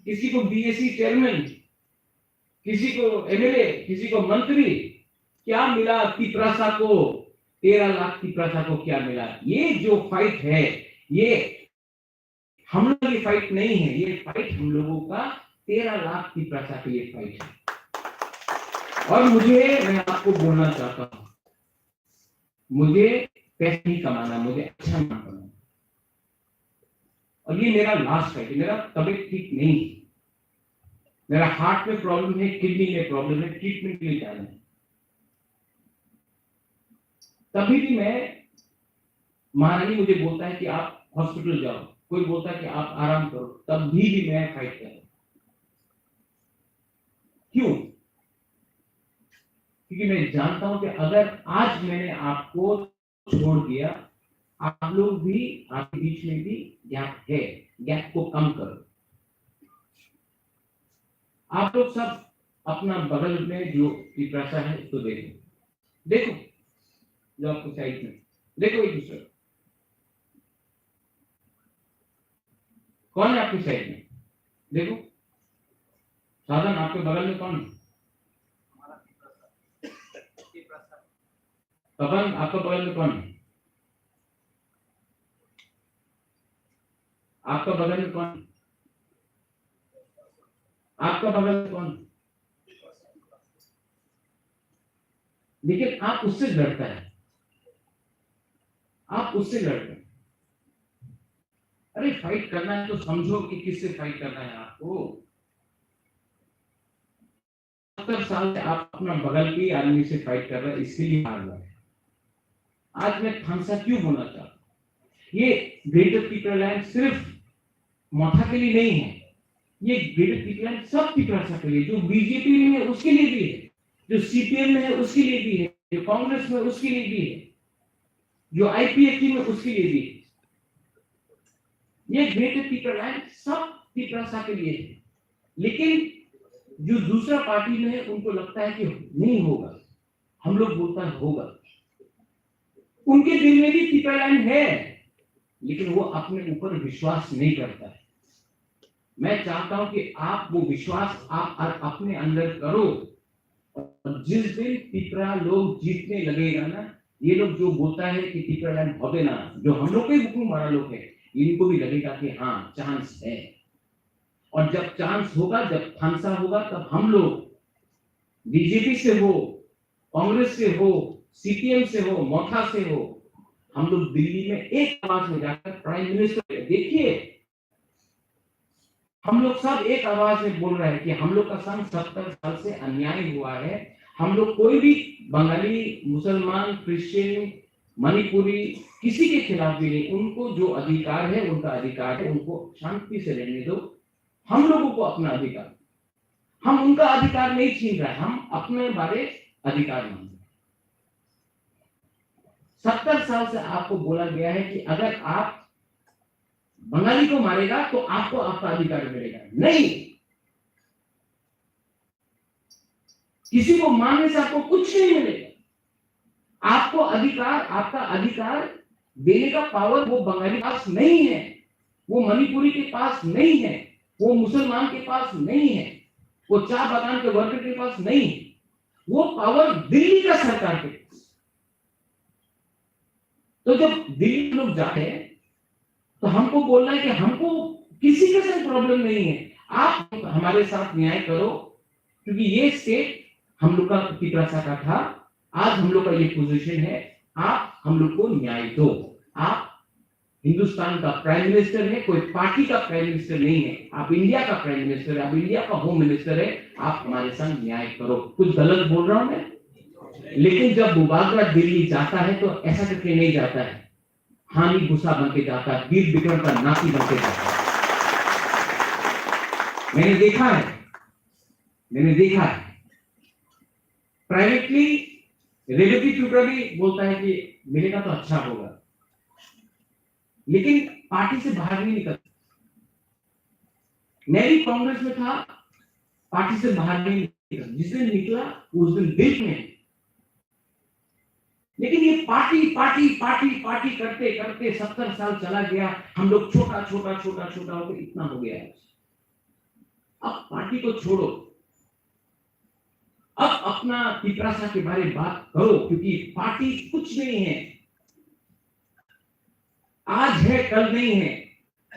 किसी को बीएसी चेयरमैन, किसी को एमएलए, किसी को मंत्री, क्या मिला तिपरासा को? तेरह लाख तिपरासा को क्या मिला? ये जो फाइट है, ये हम लोग की फाइट नहीं है, ये फाइट हम लोगों का तेरह लाख तिपरासा के लिए फाइट है। और मुझे, मैं आपको बोलना चाहता हूँ, मुझे पैसा नहीं कमाना, मुझे अच्छा नाम कमाना। और ये मेरा लास्ट फाइट है, मेरा तबीयत ठीक नहीं है, मेरा हार्ट में प्रॉब्लम है, किडनी में प्रॉब्लम है, ट्रीटमेंट के लिए जाना है। तभी भी मैं, महारानी मुझे बोलता है कि आप हॉस्पिटल जाओ, कोई बोलता है कि आप आराम करो, तब भी, भी मैं फाइट कर रहा हूँ। क्यों? क्योंकि मैं जानता हूं कि अगर आज मैंने आपको छोड़ दिया, आप लोग भी, आपके बीच में भी गैप है, गैप को कम करो। आप लोग सब अपना बगल में जो तिपरासा है उसको देखो, देखो जो आपको साइड में, देखो एक दूसरे को। कौन है आपकी साइड में? देखो, साधन, आपके बगल में कौन है? तपन, आपके बगल में कौन है? आपका बगल में कौन? आपका बगल में कौन? लेकिन आप उससे लड़ता है, आप उससे लड़ते हैं। अरे, फाइट करना है तो समझो कि किससे फाइट करना है आपको। सत्तर साल से आप अपना बगल के आदमी से फाइट कर रहे हैं, इसके लिए हार रहे हैं। आज मैं थामसा क्यों बोलना चाहता हूँ? ये ग्रेटर तिपरालैंड सिर्फ मोथा के लिए नहीं है, ये ग्रेटर तिपरालैंड सब तिपरासा के लिए, जो बीजेपी में है उसके लिए भी है, जो सीपीएम में है उसके लिए भी है, जो कांग्रेस में उसके लिए भी है, जो आईपीएफटी में उसके लिए भी है। ये ग्रेटर तिपरालैंड सब तिपरासा के लिए है, लेकिन जो दूसरा पार्टी में है उनको लगता है कि नहीं होगा, हम लोग बोलता है होगा। उनके दिल में भी तिपरालैंड है, लेकिन वो अपने ऊपर विश्वास नहीं करता है। मैं चाहता हूं कि आप वो विश्वास आप अ-, अपने अंदर करो, और जिस दिन तिपरा लोग जीतने लगेगा ना, ये लोग जो बोलता है कि तिपरालैंड होबे ना, जो हम लोग के बुकुम वाला लोग है, इनको भी लगेगा कि हाँ, चांस है। और जब चांस होगा, जब फांसा होगा, तब हम लोग बीजेपी से हो, कांग्रेस से हो, सीपीएम से हो, मथा से हो, हम लोग दिल्ली में एक आवाज में जाकर प्राइम मिनिस्टर, देखिए, हम लोग सब एक आवाज में बोल रहे हैं कि हम लोग का संग सत्तर साल से अन्याय हुआ है। हम लोग कोई भी बंगाली, मुसलमान, क्रिश्चियन, मणिपुरी, किसी के खिलाफ भी नहीं। उनको जो अधिकार है, उनका अधिकार है, उनको शांति से रहने दो। हम लोगों को अपना अधिकार, हम उनका अधिकार नहीं छीन रहे, हम अपने बारे अधिकार मांग रहे हैं। सत्तर साल से आपको बोला गया है कि अगर आप बंगाली को मारेगा तो आपको आपका अधिकार मिलेगा। नहीं, किसी को मारने से आपको कुछ नहीं मिलेगा। आपको अधिकार, आपका अधिकार देने का पावर वो बंगाली के पास नहीं है, वो मणिपुरी के पास नहीं है, वो मुसलमान के पास नहीं है, वो चाय बागान के वर्कर के पास नहीं है। वो पावर दिल्ली का सरकार के पास। तो जब दिल्ली लोग जाते हैं, तो हमको बोलना है कि हमको किसी के साथ प्रॉब्लम नहीं है, आप हमारे साथ न्याय करो, क्योंकि ये स्टेट हम लोग का, तिपरासा का था, आज हम लोग का ये पोजीशन है, आप हम लोग को न्याय दो। आप हिंदुस्तान का प्राइम मिनिस्टर है, कोई पार्टी का प्राइम मिनिस्टर नहीं है, आप इंडिया का प्राइम मिनिस्टर है, आप इंडिया का होम मिनिस्टर है, आप हमारे साथ न्याय करो। कुछ गलत बोल रहा हूं मैं? लेकिन जब बुबागरा दिल्ली जाता है तो ऐसा करके नहीं जाता है, हानि भूषा बन के जाता है, वीर विक्रम का नाती बन के जाता है। मैंने देखा है, मैंने देखा है। प्राइवेटली रेवती त्रिपुरा भी बोलता है कि मिलेगा तो अच्छा होगा, लेकिन पार्टी से बाहर नहीं निकलता। मैं भी कांग्रेस में था, पार्टी से बाहर नहीं निकला। जिस दिन निकला, उस दिन दिल में। लेकिन ये पार्टी, पार्टी, पार्टी, पार्टी करते करते सत्तर साल चला गया। हम लोग छोटा, छोटा, छोटा, छोटा होकर इतना हो गया है। अब पार्टी को छोड़ो, अब अपना तिपरासा के बारे में बात करो, क्योंकि पार्टी कुछ नहीं है, आज है, कल नहीं है।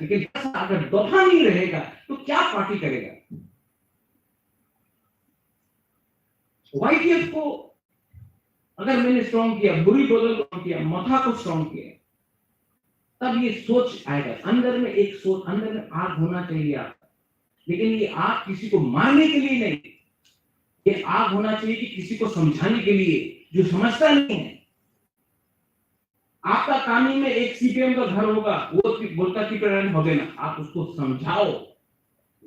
लेकिन अगर दफा नहीं रहेगा तो क्या पार्टी करेगा? वाईटीएफ को अगर मैंने स्ट्रॉन्ग किया, बुरी बदल को किया, मथा को स्ट्रॉन्ग किया, तब ये सोच आएगा। अंदर में एक सोच, अंदर में आग होना चाहिए आपका। लेकिन ये आग किसी को मारने के लिए नहीं, ये आग होना चाहिए कि किसी को समझाने के लिए, जो समझता नहीं है। आपका कानी में एक सीपीएम का घर होगा, वो ति-, बोलता तिपरालैंड होबे ना, आप उसको समझाओ।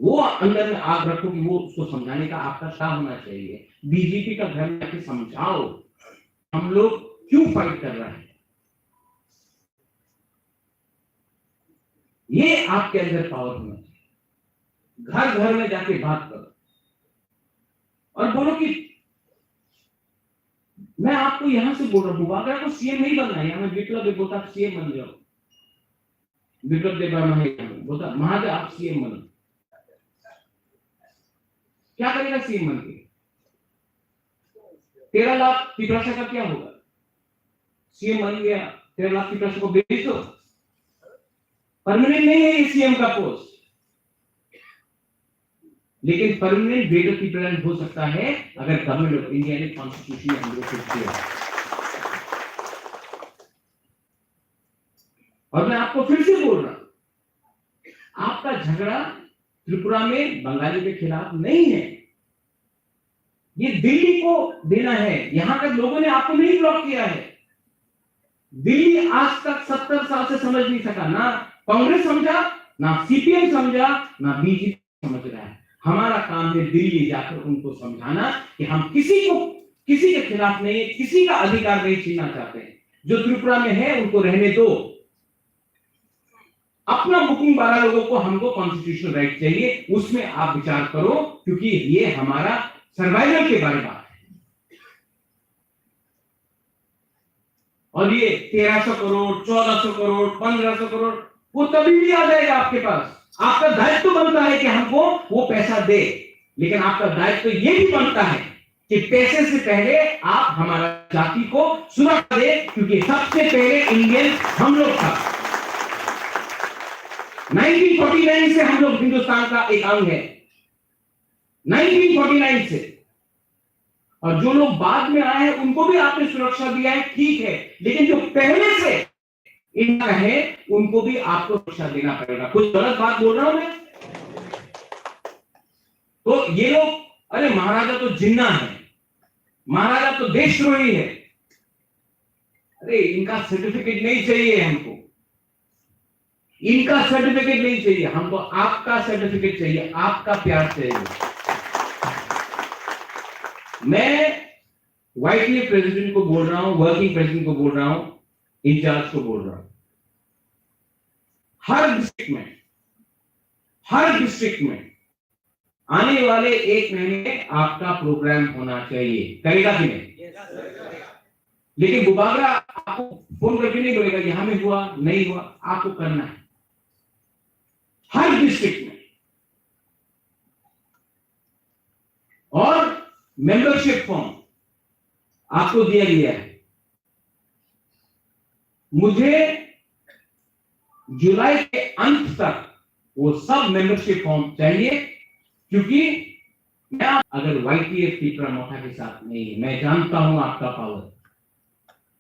वो अंदर में आग रखो कि वो उसको समझाने का आपका क्या होना चाहिए। बीजेपी का घर में आके समझाओ, हम लोग क्यों फाइट कर रहे हैं। ये आपके अंदर पावर होना चाहिए। घर घर में जाके बात करो और बोलो कि मैं आपको यहां से बोल रहा हूं, बुबागरा को सीएम नहीं बनना है। हमें विप्लव देव बोलता, "आप सीएम बन जाओ।" विप्लव देव वर्मा है, बोलता, "महादेव, आप सीएम बनो।" क्या करेगा सीएम बन के? तेरह लाख तिपरासा का क्या होगा? सीएम बन गया, तेरह लाख तिपरासा को बेच दो। परमानेंट नहीं है ये सीएम का पोस्ट, लेकिन परमानेंट ग्रेटर तिपरालैंड हो सकता है अगर गवर्नमेंट ऑफ इंडिया ने कॉन्स्टिट्यूशन में हम लोग को दिया। और मैं आपको फिर से बोल रहा हूं, आपका झगड़ा त्रिपुरा में बंगाली के खिलाफ नहीं है, ये दिल्ली को देना है। यहां के लोगों ने आपको नहीं ब्लॉक किया है। दिल्ली आज तक सत्तर साल से समझ नहीं सका, ना कांग्रेस समझा, ना सीपीएम समझा, ना बीजेपी समझ रहा है। हमारा काम है दिल्ली जाकर उनको समझाना कि हम किसी को, किसी के खिलाफ नहीं, किसी का अधिकार नहीं छीनना चाहते हैं। जो त्रिपुरा में है उनको रहने दो। अपना बुकुम बारा लोगों को, हमको कॉन्स्टिट्यूशनल राइट चाहिए, उसमें आप विचार करो, क्योंकि ये हमारा सर्वाइवल के बारे में बात है। और ये तेरह सौ करोड़, चौदह सौ करोड़, पन्द्रह सौ करोड़, वो तभी भी आ जाएगा आपके पास। आपका दायित्व बनता है कि हमको वो पैसा दे, लेकिन आपका दायित्व ये भी बनता है कि पैसे से पहले आप हमारा जाति को सुरक्षा दे, क्योंकि सबसे पहले इंडियन हम लोग था। नाइनटीन फोर्टी नाइन से हम लोग हिंदुस्तान का एक अंग है, नाइनटीन फोर्टी नाइन से। और जो लोग बाद में आए हैं, उनको भी आपने सुरक्षा दिया है, ठीक है, लेकिन जो पहले से इनका है, उनको भी आपको सुरक्षा देना पड़ेगा। कुछ गलत बात बोल रहा हूं मैं? तो ये लोग, अरे महाराजा तो जिन्ना है, महाराजा तो देशद्रोही है। अरे, इनका सर्टिफिकेट नहीं चाहिए हमको, इनका सर्टिफिकेट नहीं चाहिए हमको, आपका सर्टिफिकेट चाहिए, आपका प्यार चाहिए। मैं वाईटीए प्रेसिडेंट को बोल रहा हूं, वर्किंग प्रेसिडेंट को बोल रहा हूं, इंचार्ज को बोल रहा हूं, हर डिस्ट्रिक्ट में, हर डिस्ट्रिक्ट में आने वाले एक महीने में आपका प्रोग्राम होना चाहिए। करेगा कि नहीं? लेकिन बुबागरा आपको फोन करके नहीं बोलेगा, यहाँ में हुआ, नहीं हुआ, आपको करना है हर डिस्ट्रिक्ट में। और मेंबरशिप फॉर्म आपको दिया गया है। मुझे जुलाई के अंत तक वो सब मेंबरशिप फॉर्म चाहिए, क्योंकि मैं, अगर वाईटीएफ तिपरा मोर्चा के साथ नहीं है, मैं जानता हूं आपका पावर,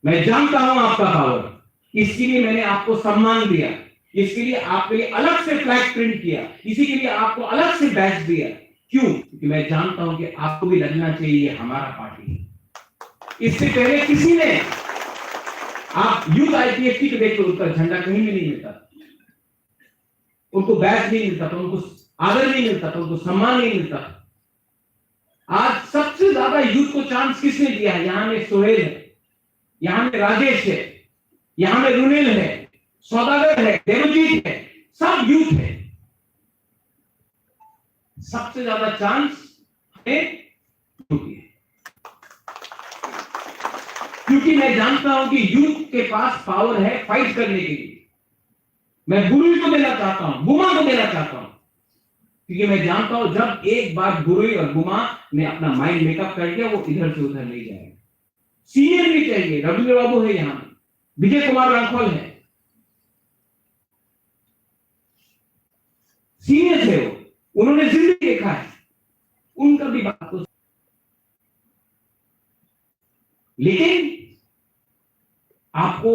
मैं जानता हूं आपका पावर। इसके लिए मैंने आपको सम्मान दिया, इसके लिए आपके लिए अलग से फ्लैग प्रिंट किया, इसी के लिए आपको अलग से बैच दिया। क्यों? क्योंकि मैं जानता हूं कि आपको भी लगना चाहिए ये हमारा पार्टी है। इससे पहले किसी ने, आप यूथ आईपीएफ की तो देखो, उनका झंडा कहीं भी नहीं मिलता, उनको बैच नहीं मिलता था, उनको आदर नहीं मिलता था, उनको सम्मान नहीं मिलता था। आज सबसे ज्यादा यूथ को चांस किसने दिया है? यहाँ में सोहेल है, यहाँ में राजेश है, यहाँ में रुनेल है, सौदागर है, देवजीत है, सब यूथ है। सबसे ज्यादा चांस हमें यूथ को दिया है। क्योंकि मैं जानता हूं कि यूथ के पास पावर है फाइट करने के लिए। मैं गुरुई को देना चाहता हूं, बुमा को देना चाहता हूं, क्योंकि मैं जानता हूं जब एक बार गुरुई और बुमा ने अपना माइंड मेकअप कर लिया, वो इधर से उधर नहीं जाएगा। सीनियर भी चाहिए, रविंद्र बाबू है यहाँ, विजय कुमार राठौर है, सीनियर है वो, उन्होंने जिंदगी देखा है, उनका भी बात को, लेकिन आपको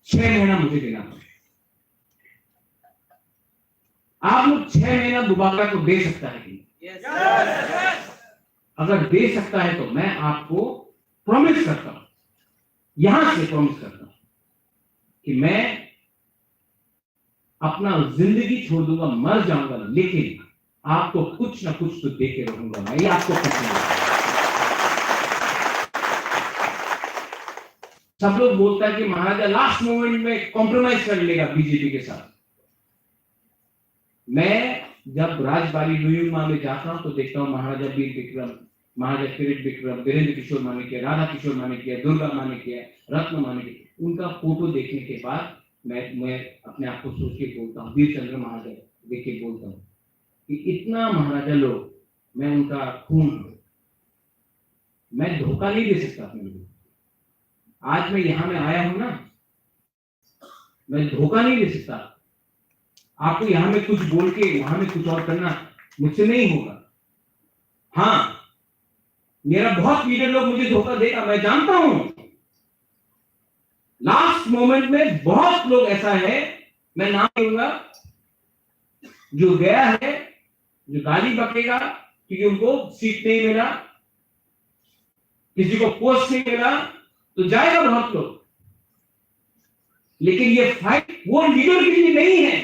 छह महीना मुझे देना पड़ेगा। आप लोग छह महीना बुबागरा को दे सकता है कि नहीं? अगर दे सकता है तो मैं आपको प्रॉमिस करता हूं, यहां से प्रॉमिस करता हूं कि मैं अपना जिंदगी छोड़ दूंगा, मर जाऊंगा, लेकिन आपको कुछ ना कुछ तो दे के रहूंगा मैं, ये आपको पसंद है। सब लोग बोलता है कि महाराजा लास्ट मोमेंट में कॉम्प्रोमाइज कर लेगा बीजेपी के साथ। मैं जब राजबाड़ी नुयुमा में जाता हूं तो देखता हूं महाराजा वीर विक्रम, महाराजा किरीट विक्रम, वीरेंद्र किशोर मानिक्य, राधा किशोर मानिक्य, दुर्गा मानिक्य, रत्न मानिक्य, उनका फोटो देखने के बाद मैं मैं अपने आप को सोच के बोलता हूँ, वीर चंद्र महाराजा देख के बोलता हूँ कि इतना महाराजा लोग, मैं उनका खून हूँ। मैं धोखा नहीं दे सकता अपने लोगों को। आज मैं यहाँ में आया हूँ ना, मैं धोखा नहीं दे सकता। आपको यहाँ में कुछ बोल के वहां में कुछ और करना मुझसे नहीं होगा। हाँ, मेरा बहुत लीडर लोग मुझे धोखा देगा, मैं जानता हूं। लास्ट मोमेंट में बहुत लोग ऐसा है, मैं नाम नहीं लूंगा, जो गया है, जो गाली बकेगा क्योंकि उनको सीट नहीं मिला, किसी को पोस्ट नहीं मिला, तो जाएगा बहुत लोग। लेकिन ये फाइट वो लीडर के लिए नहीं है,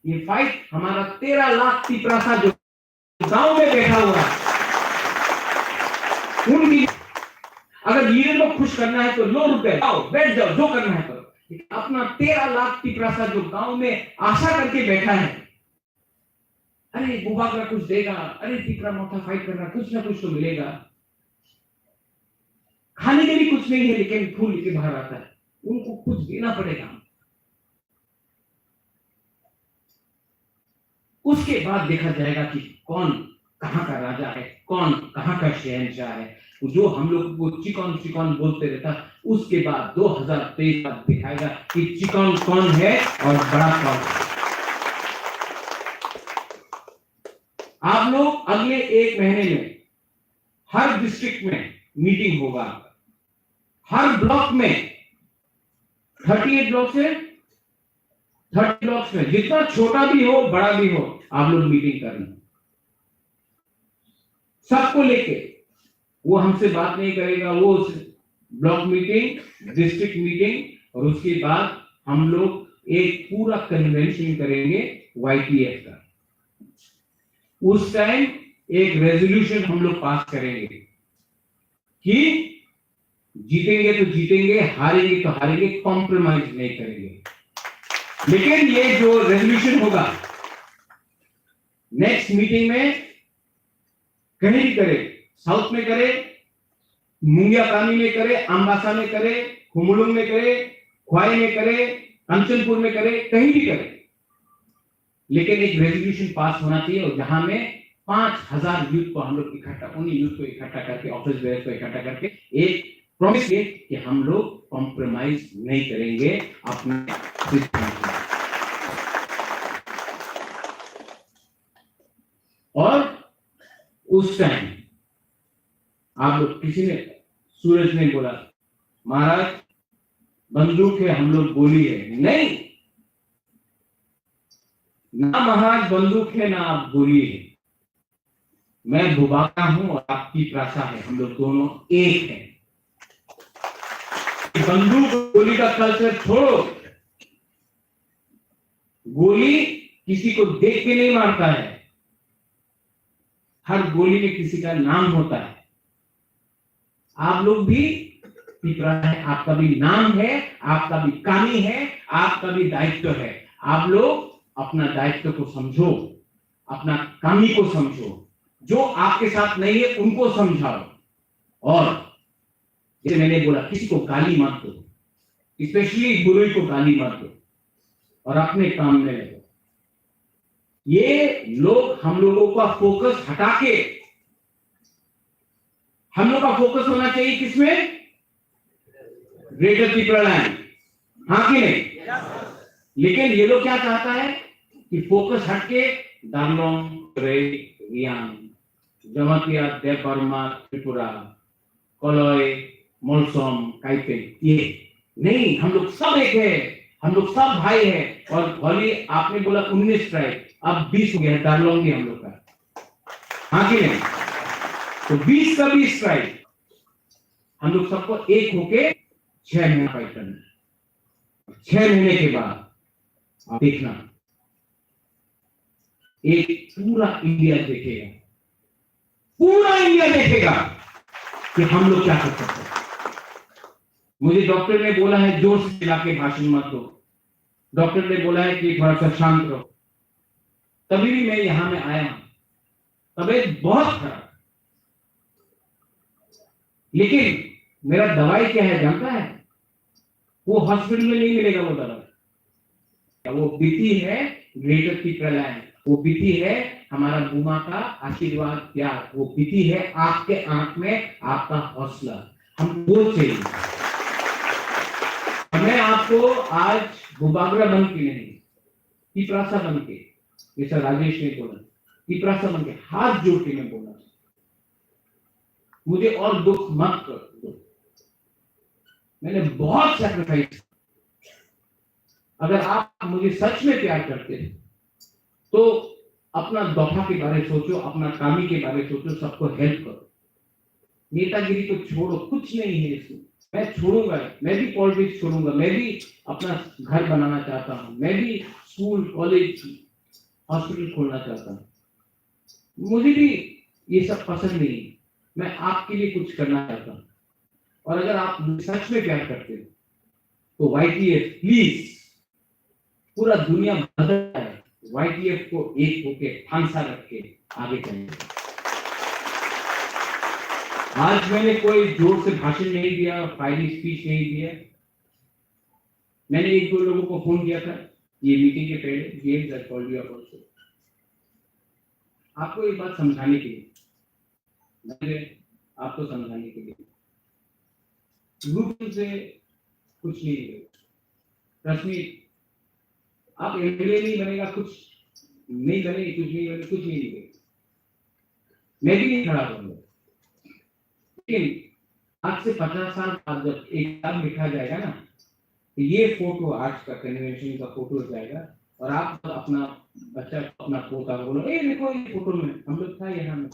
ये फाइट हमारा तेरह लाख तिपरासा जो गांव में बैठा हुआ है, उनके लिए। अगर लीडर को खुश करना है तो लो रुपए, जाओ, बैठ जाओ, जो करना है करो। लेकिन अपना तेरह लाख तिपरासा जो गांव में आशा करके बैठा है, अरे बुबागरा कुछ देगा, अरे तिपरा मोर्चा फाइट कर रहा, कुछ ना कुछ तो मिलेगा। खाने के लिए कुछ नहीं है, लेकिन फूल लेके बाहर आता है। उनको कुछ देना पड़ेगा। उसके बाद देखा जाएगा कि कौन कहाँ का राजा है, कौन कहाँ का शहंशाह है। जो हम लोग को चिकन चिकन बोलते रहता, उसके बाद दो हज़ार तेईस बाद दिखाएगा कि चिकन कौन है और बड़ा कौन है। आप लोग अगले एक महीने में हर डिस्ट्रिक्ट में मीटिंग होगा, हर ब्लॉक में, थर्टी एट ब्लॉक से थर्टी ब्लॉक्स में, जितना छोटा भी हो, बड़ा भी हो, आप लोग मीटिंग करना, सबको लेके। वो हमसे बात नहीं करेगा, वो ब्लॉक मीटिंग, डिस्ट्रिक्ट मीटिंग, और उसके बाद हम लोग एक पूरा कन्वेंशन करेंगे वाईपीएफ का। उस टाइम एक रेजोल्यूशन हम लोग पास करेंगे कि जीतेंगे तो जीतेंगे, हारेंगे तो हारेंगे, कॉम्प्रोमाइज नहीं करेंगे। लेकिन ये जो रेजोल्यूशन होगा, नेक्स्ट मीटिंग में कहीं भी करे, साउथ में करे, मुंगियाकामी में करे, अम्बासा में करे, खुमुलुंग में करे, ख्वाई में करे, कंचनपुर में करे, कहीं भी करे, लेकिन एक रेजोल्यूशन पास होना चाहिए, और जहां में पाँच हज़ार यूथ को हम लोग इकट्ठा, उन यूथ को इकट्ठा करके, ऑफिस बेयर्स को इकट्ठा करके एक प्रॉमिस किए कि हम लोग कॉम्प्रोमाइज नहीं करेंगे अपने सिद्धांत में। और उस टाइम आप लोग किसी ने, सूरज ने बोला, "महाराज, बंदूक है, हम लोग गोली है।" नहीं, ना महाराज बंदूक है, ना आप गोली है। मैं बुबागरा हूं और आप तिपरासा है, हम लोग दोनों एक हैं। बंदूक गोली का कल्चर छोड़ो। गोली किसी को देख के नहीं मारता है, हर गोली में किसी का नाम होता है। आप लोग भी तिपरा है, आपका भी नाम है, आपका भी कामी है, आपका भी दायित्व है। आप लोग अपना दायित्व को समझो, अपना कामी को समझो, जो आपके साथ नहीं है उनको समझाओ। और जैसे मैंने बोला, किसी को गाली मत दो, स्पेशली बुरुई को गाली मत दो, और अपने काम में लगो। ये लोग हम लोगों का फोकस हटा के, हम लोग का फोकस होना चाहिए किसमें? ग्रेटर तिपरालैंड, हाँ कि नहीं? लेकिन ये लोग क्या चाहता है कि फोकस हटके दार्लोंग, रेई, रियांग, जमातिया, देबबर्मा, त्रिपुरा, कलई, मलसम, काइपे, ये नहीं, हम लोग सब एक है, हम लोग सब भाई है। और भले आपने बोला उन्नीस ट्राइब, अब बीस हो गया है, दार्लोंग भी हम लोग का, हाँ कि नहीं? तो बीस का बीस ट्राइब, हम लोग सबको एक होके छह महीना फाइट करना है। छह महीने के बाद आप देखना, एक पूरा इंडिया देखेगा, पूरा इंडिया देखेगा कि हम लोग क्या कर सकते हैं। मुझे डॉक्टर ने बोला है, "जोर से चिल्ला के भाषण मत दो।" डॉक्टर ने बोला है कि थोड़ा सा शांत रहो। तभी भी मैं यहाँ में आया हूँ। तबीयत बहुत खराब। लेकिन मेरा दवाई क्या है जानता है? वो हॉस्पिटल में नहीं मिलेगा वो दवाई। वो बीती है ग्रेटर तिपरालैंड, वो बीती है हमारा बुमा का आशीर्वाद, प्यार, वो बीती है आपके आंख में आपका हौसला। हम वो चाहिए। मैं आपको आज बुबागरा बन के नहीं, तिपरासा बन के, जैसा राजेश ने बोला, तिपरासा बन के हाथ जोड़ के मैं बोला, मुझे और दुख मत कर दो। मैंने बहुत सैक्रिफाइस। अगर आप मुझे सच में प्यार करते हैं, तो अपना दफा के बारे सोचो, अपना कामी के बारे सोचो, सबको हेल्प करो। नेतागिरी को छोड़ो, कुछ नहीं है इसमें। मैं छोड़ूंगा, मैं भी पॉलिटिक्स छोड़ूंगा, मैं भी अपना घर बनाना चाहता हूँ, मैं भी स्कूल, कॉलेज, हॉस्पिटल खोलना चाहता हूँ। मुझे भी ये सब पसंद नहीं है। मैं आपके लिए कुछ करना चाहता हूँ। और अगर आप मुझे सच में प्यार करते हो, तो वाईटीएफ प्लीज, पूरा दुनिया बदल जाए, वाईटीएफ को एक होके फांसा रख के आगे चलें। आज मैंने कोई जोर से भाषण नहीं दिया, फायरिंग स्पीच नहीं दिया। मैंने एक दो लोगों को फोन किया था ये मीटिंग के पहले, James, I called you up also. आपको एक बात समझाने के लिए, मैंने आपको समझाने के लिए, रूपन से कुछ नहीं होगा। ट्रस्ट मी, आप एमएलए नहीं बनेगा, कुछ नहीं बने, कुछ नहीं बने, कुछ नहीं बने, मैं भी नहीं खड़ा करूंगा। लेकिन आज से पचास साल बाद जब एक किताब लिखा जाएगा ना, तो ये फोटो आज का कन्वेंशन का फोटो हो जाएगा। और आप जब अपना बच्चा को, अपना पोता को बोलो, "ए, देखो, ये फोटो में हम लोग था यहाँ में,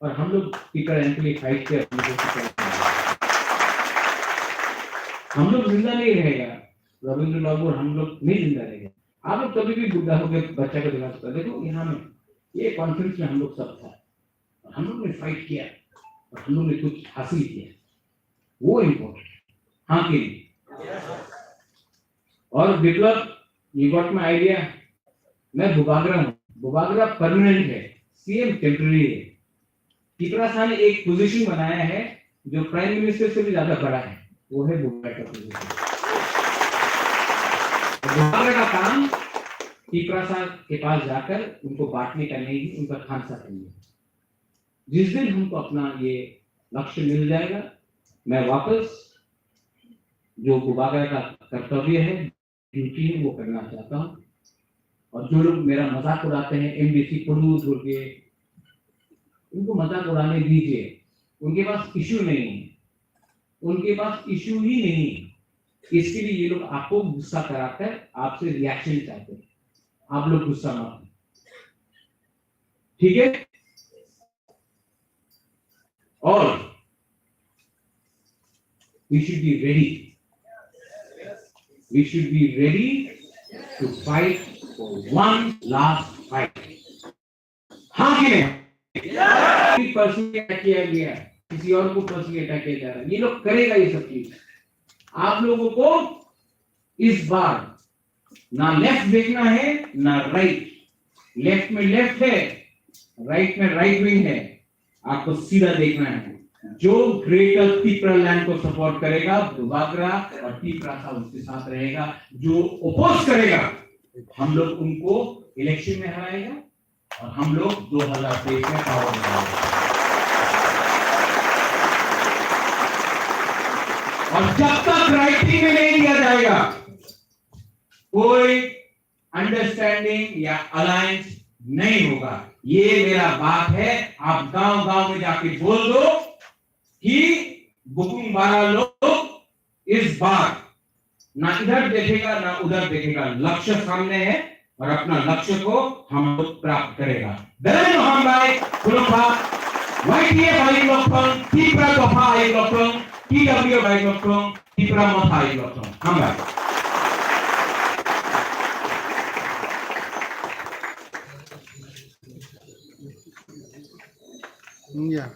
और हम लोग पीपल एंड के लिए फाइट किया, हम लोग को पीपल एंड के लिए।" हम लोग जिंदा नहीं रहेगा, रविंद्र टैगोर हम लोग नहीं जिंदा रहेगा। आप लोग कभी भी बुढ़ा होकर बच्चा को दिखा सकते हो, "देखो, यहाँ में, ये कॉन्फ्रेंस में हम लोग सब था।" और हम लोग ने फाइट किया और हम लोग ने कुछ हासिल किया, वो इम्पोर्टेंट। हाँ कि नहीं? और विप्लव, यू गॉट माय आइडिया। मैं बुबागरा हूँ, बुबागरा परमानेंट है, सीएम टेम्परेरी है। तिपरासा ने एक पोजीशन बनाया है जो प्राइम मिनिस्टर से भी ज्यादा बड़ा है, वो है बुबागरा का पोजीशन। बुबागरा का काम तिपरासा के पास जाकर उनको बांटने का नहीं है, उनका खानसा करना है। जिस दिन हमको अपना ये लक्ष्य मिल जाएगा, मैं वापस जो बुबागरा का कर्तव्य है, ड्यूटी है, वो करना चाहता हूँ। और जो लोग मेरा मजाक उड़ाते हैं, एमडीसी पड़ूस बोल के, उनको मजाक उड़ाने दीजिए। उनके पास इशू नहीं है, उनके पास इशू ही नहीं है। इसके लिए ये लोग आपको गुस्सा कराकर आपसे रिएक्शन चाहते हैं। आप लोग गुस्सा मत हो, ठीक है? और we should be ready, we should be ready to fight for one last fight. हाँ कि नहीं? किसी पर्सनली अटैक किया गया, किसी और को पर्सनली अटैक किया जा रहा है, ये लोग करेगा ये सब चीज। आप लोगों को इस बार ना लेफ्ट देखना है ना राइट। लेफ्ट में लेफ्ट है, राइट में राइट विंग है, आपको सीधा देखना है। जो ग्रेटर तिपरा लैंड को सपोर्ट करेगा, बुबागरा और तिपरासा उसके साथ रहेगा। जो अपोज करेगा, हम लोग उनको इलेक्शन में हराएगा और हम लोग दो हज़ार तेईस में पावर में आएंगे। और जब तक राइटिंग में नहीं दिया जाएगा, कोई अंडरस्टैंडिंग या अलायंस नहीं होगा। ये मेरा बात है, आप गांव गांव में जाके बोल दो कि बुकुंग बारा लोग इस बार ना इधर देखेगा ना उधर देखेगा, लक्ष्य सामने है और अपना लक्ष्य को हम लोग प्राप्त करेगा। Belai no hambai, khulumkha, YTF ayuk lokthong, Tipra Dopha ayuk lokthong, टिडब्ल्यूएफ ayuk lokthong, Tipra Motha ayuk lokthong. Hambai. Ya.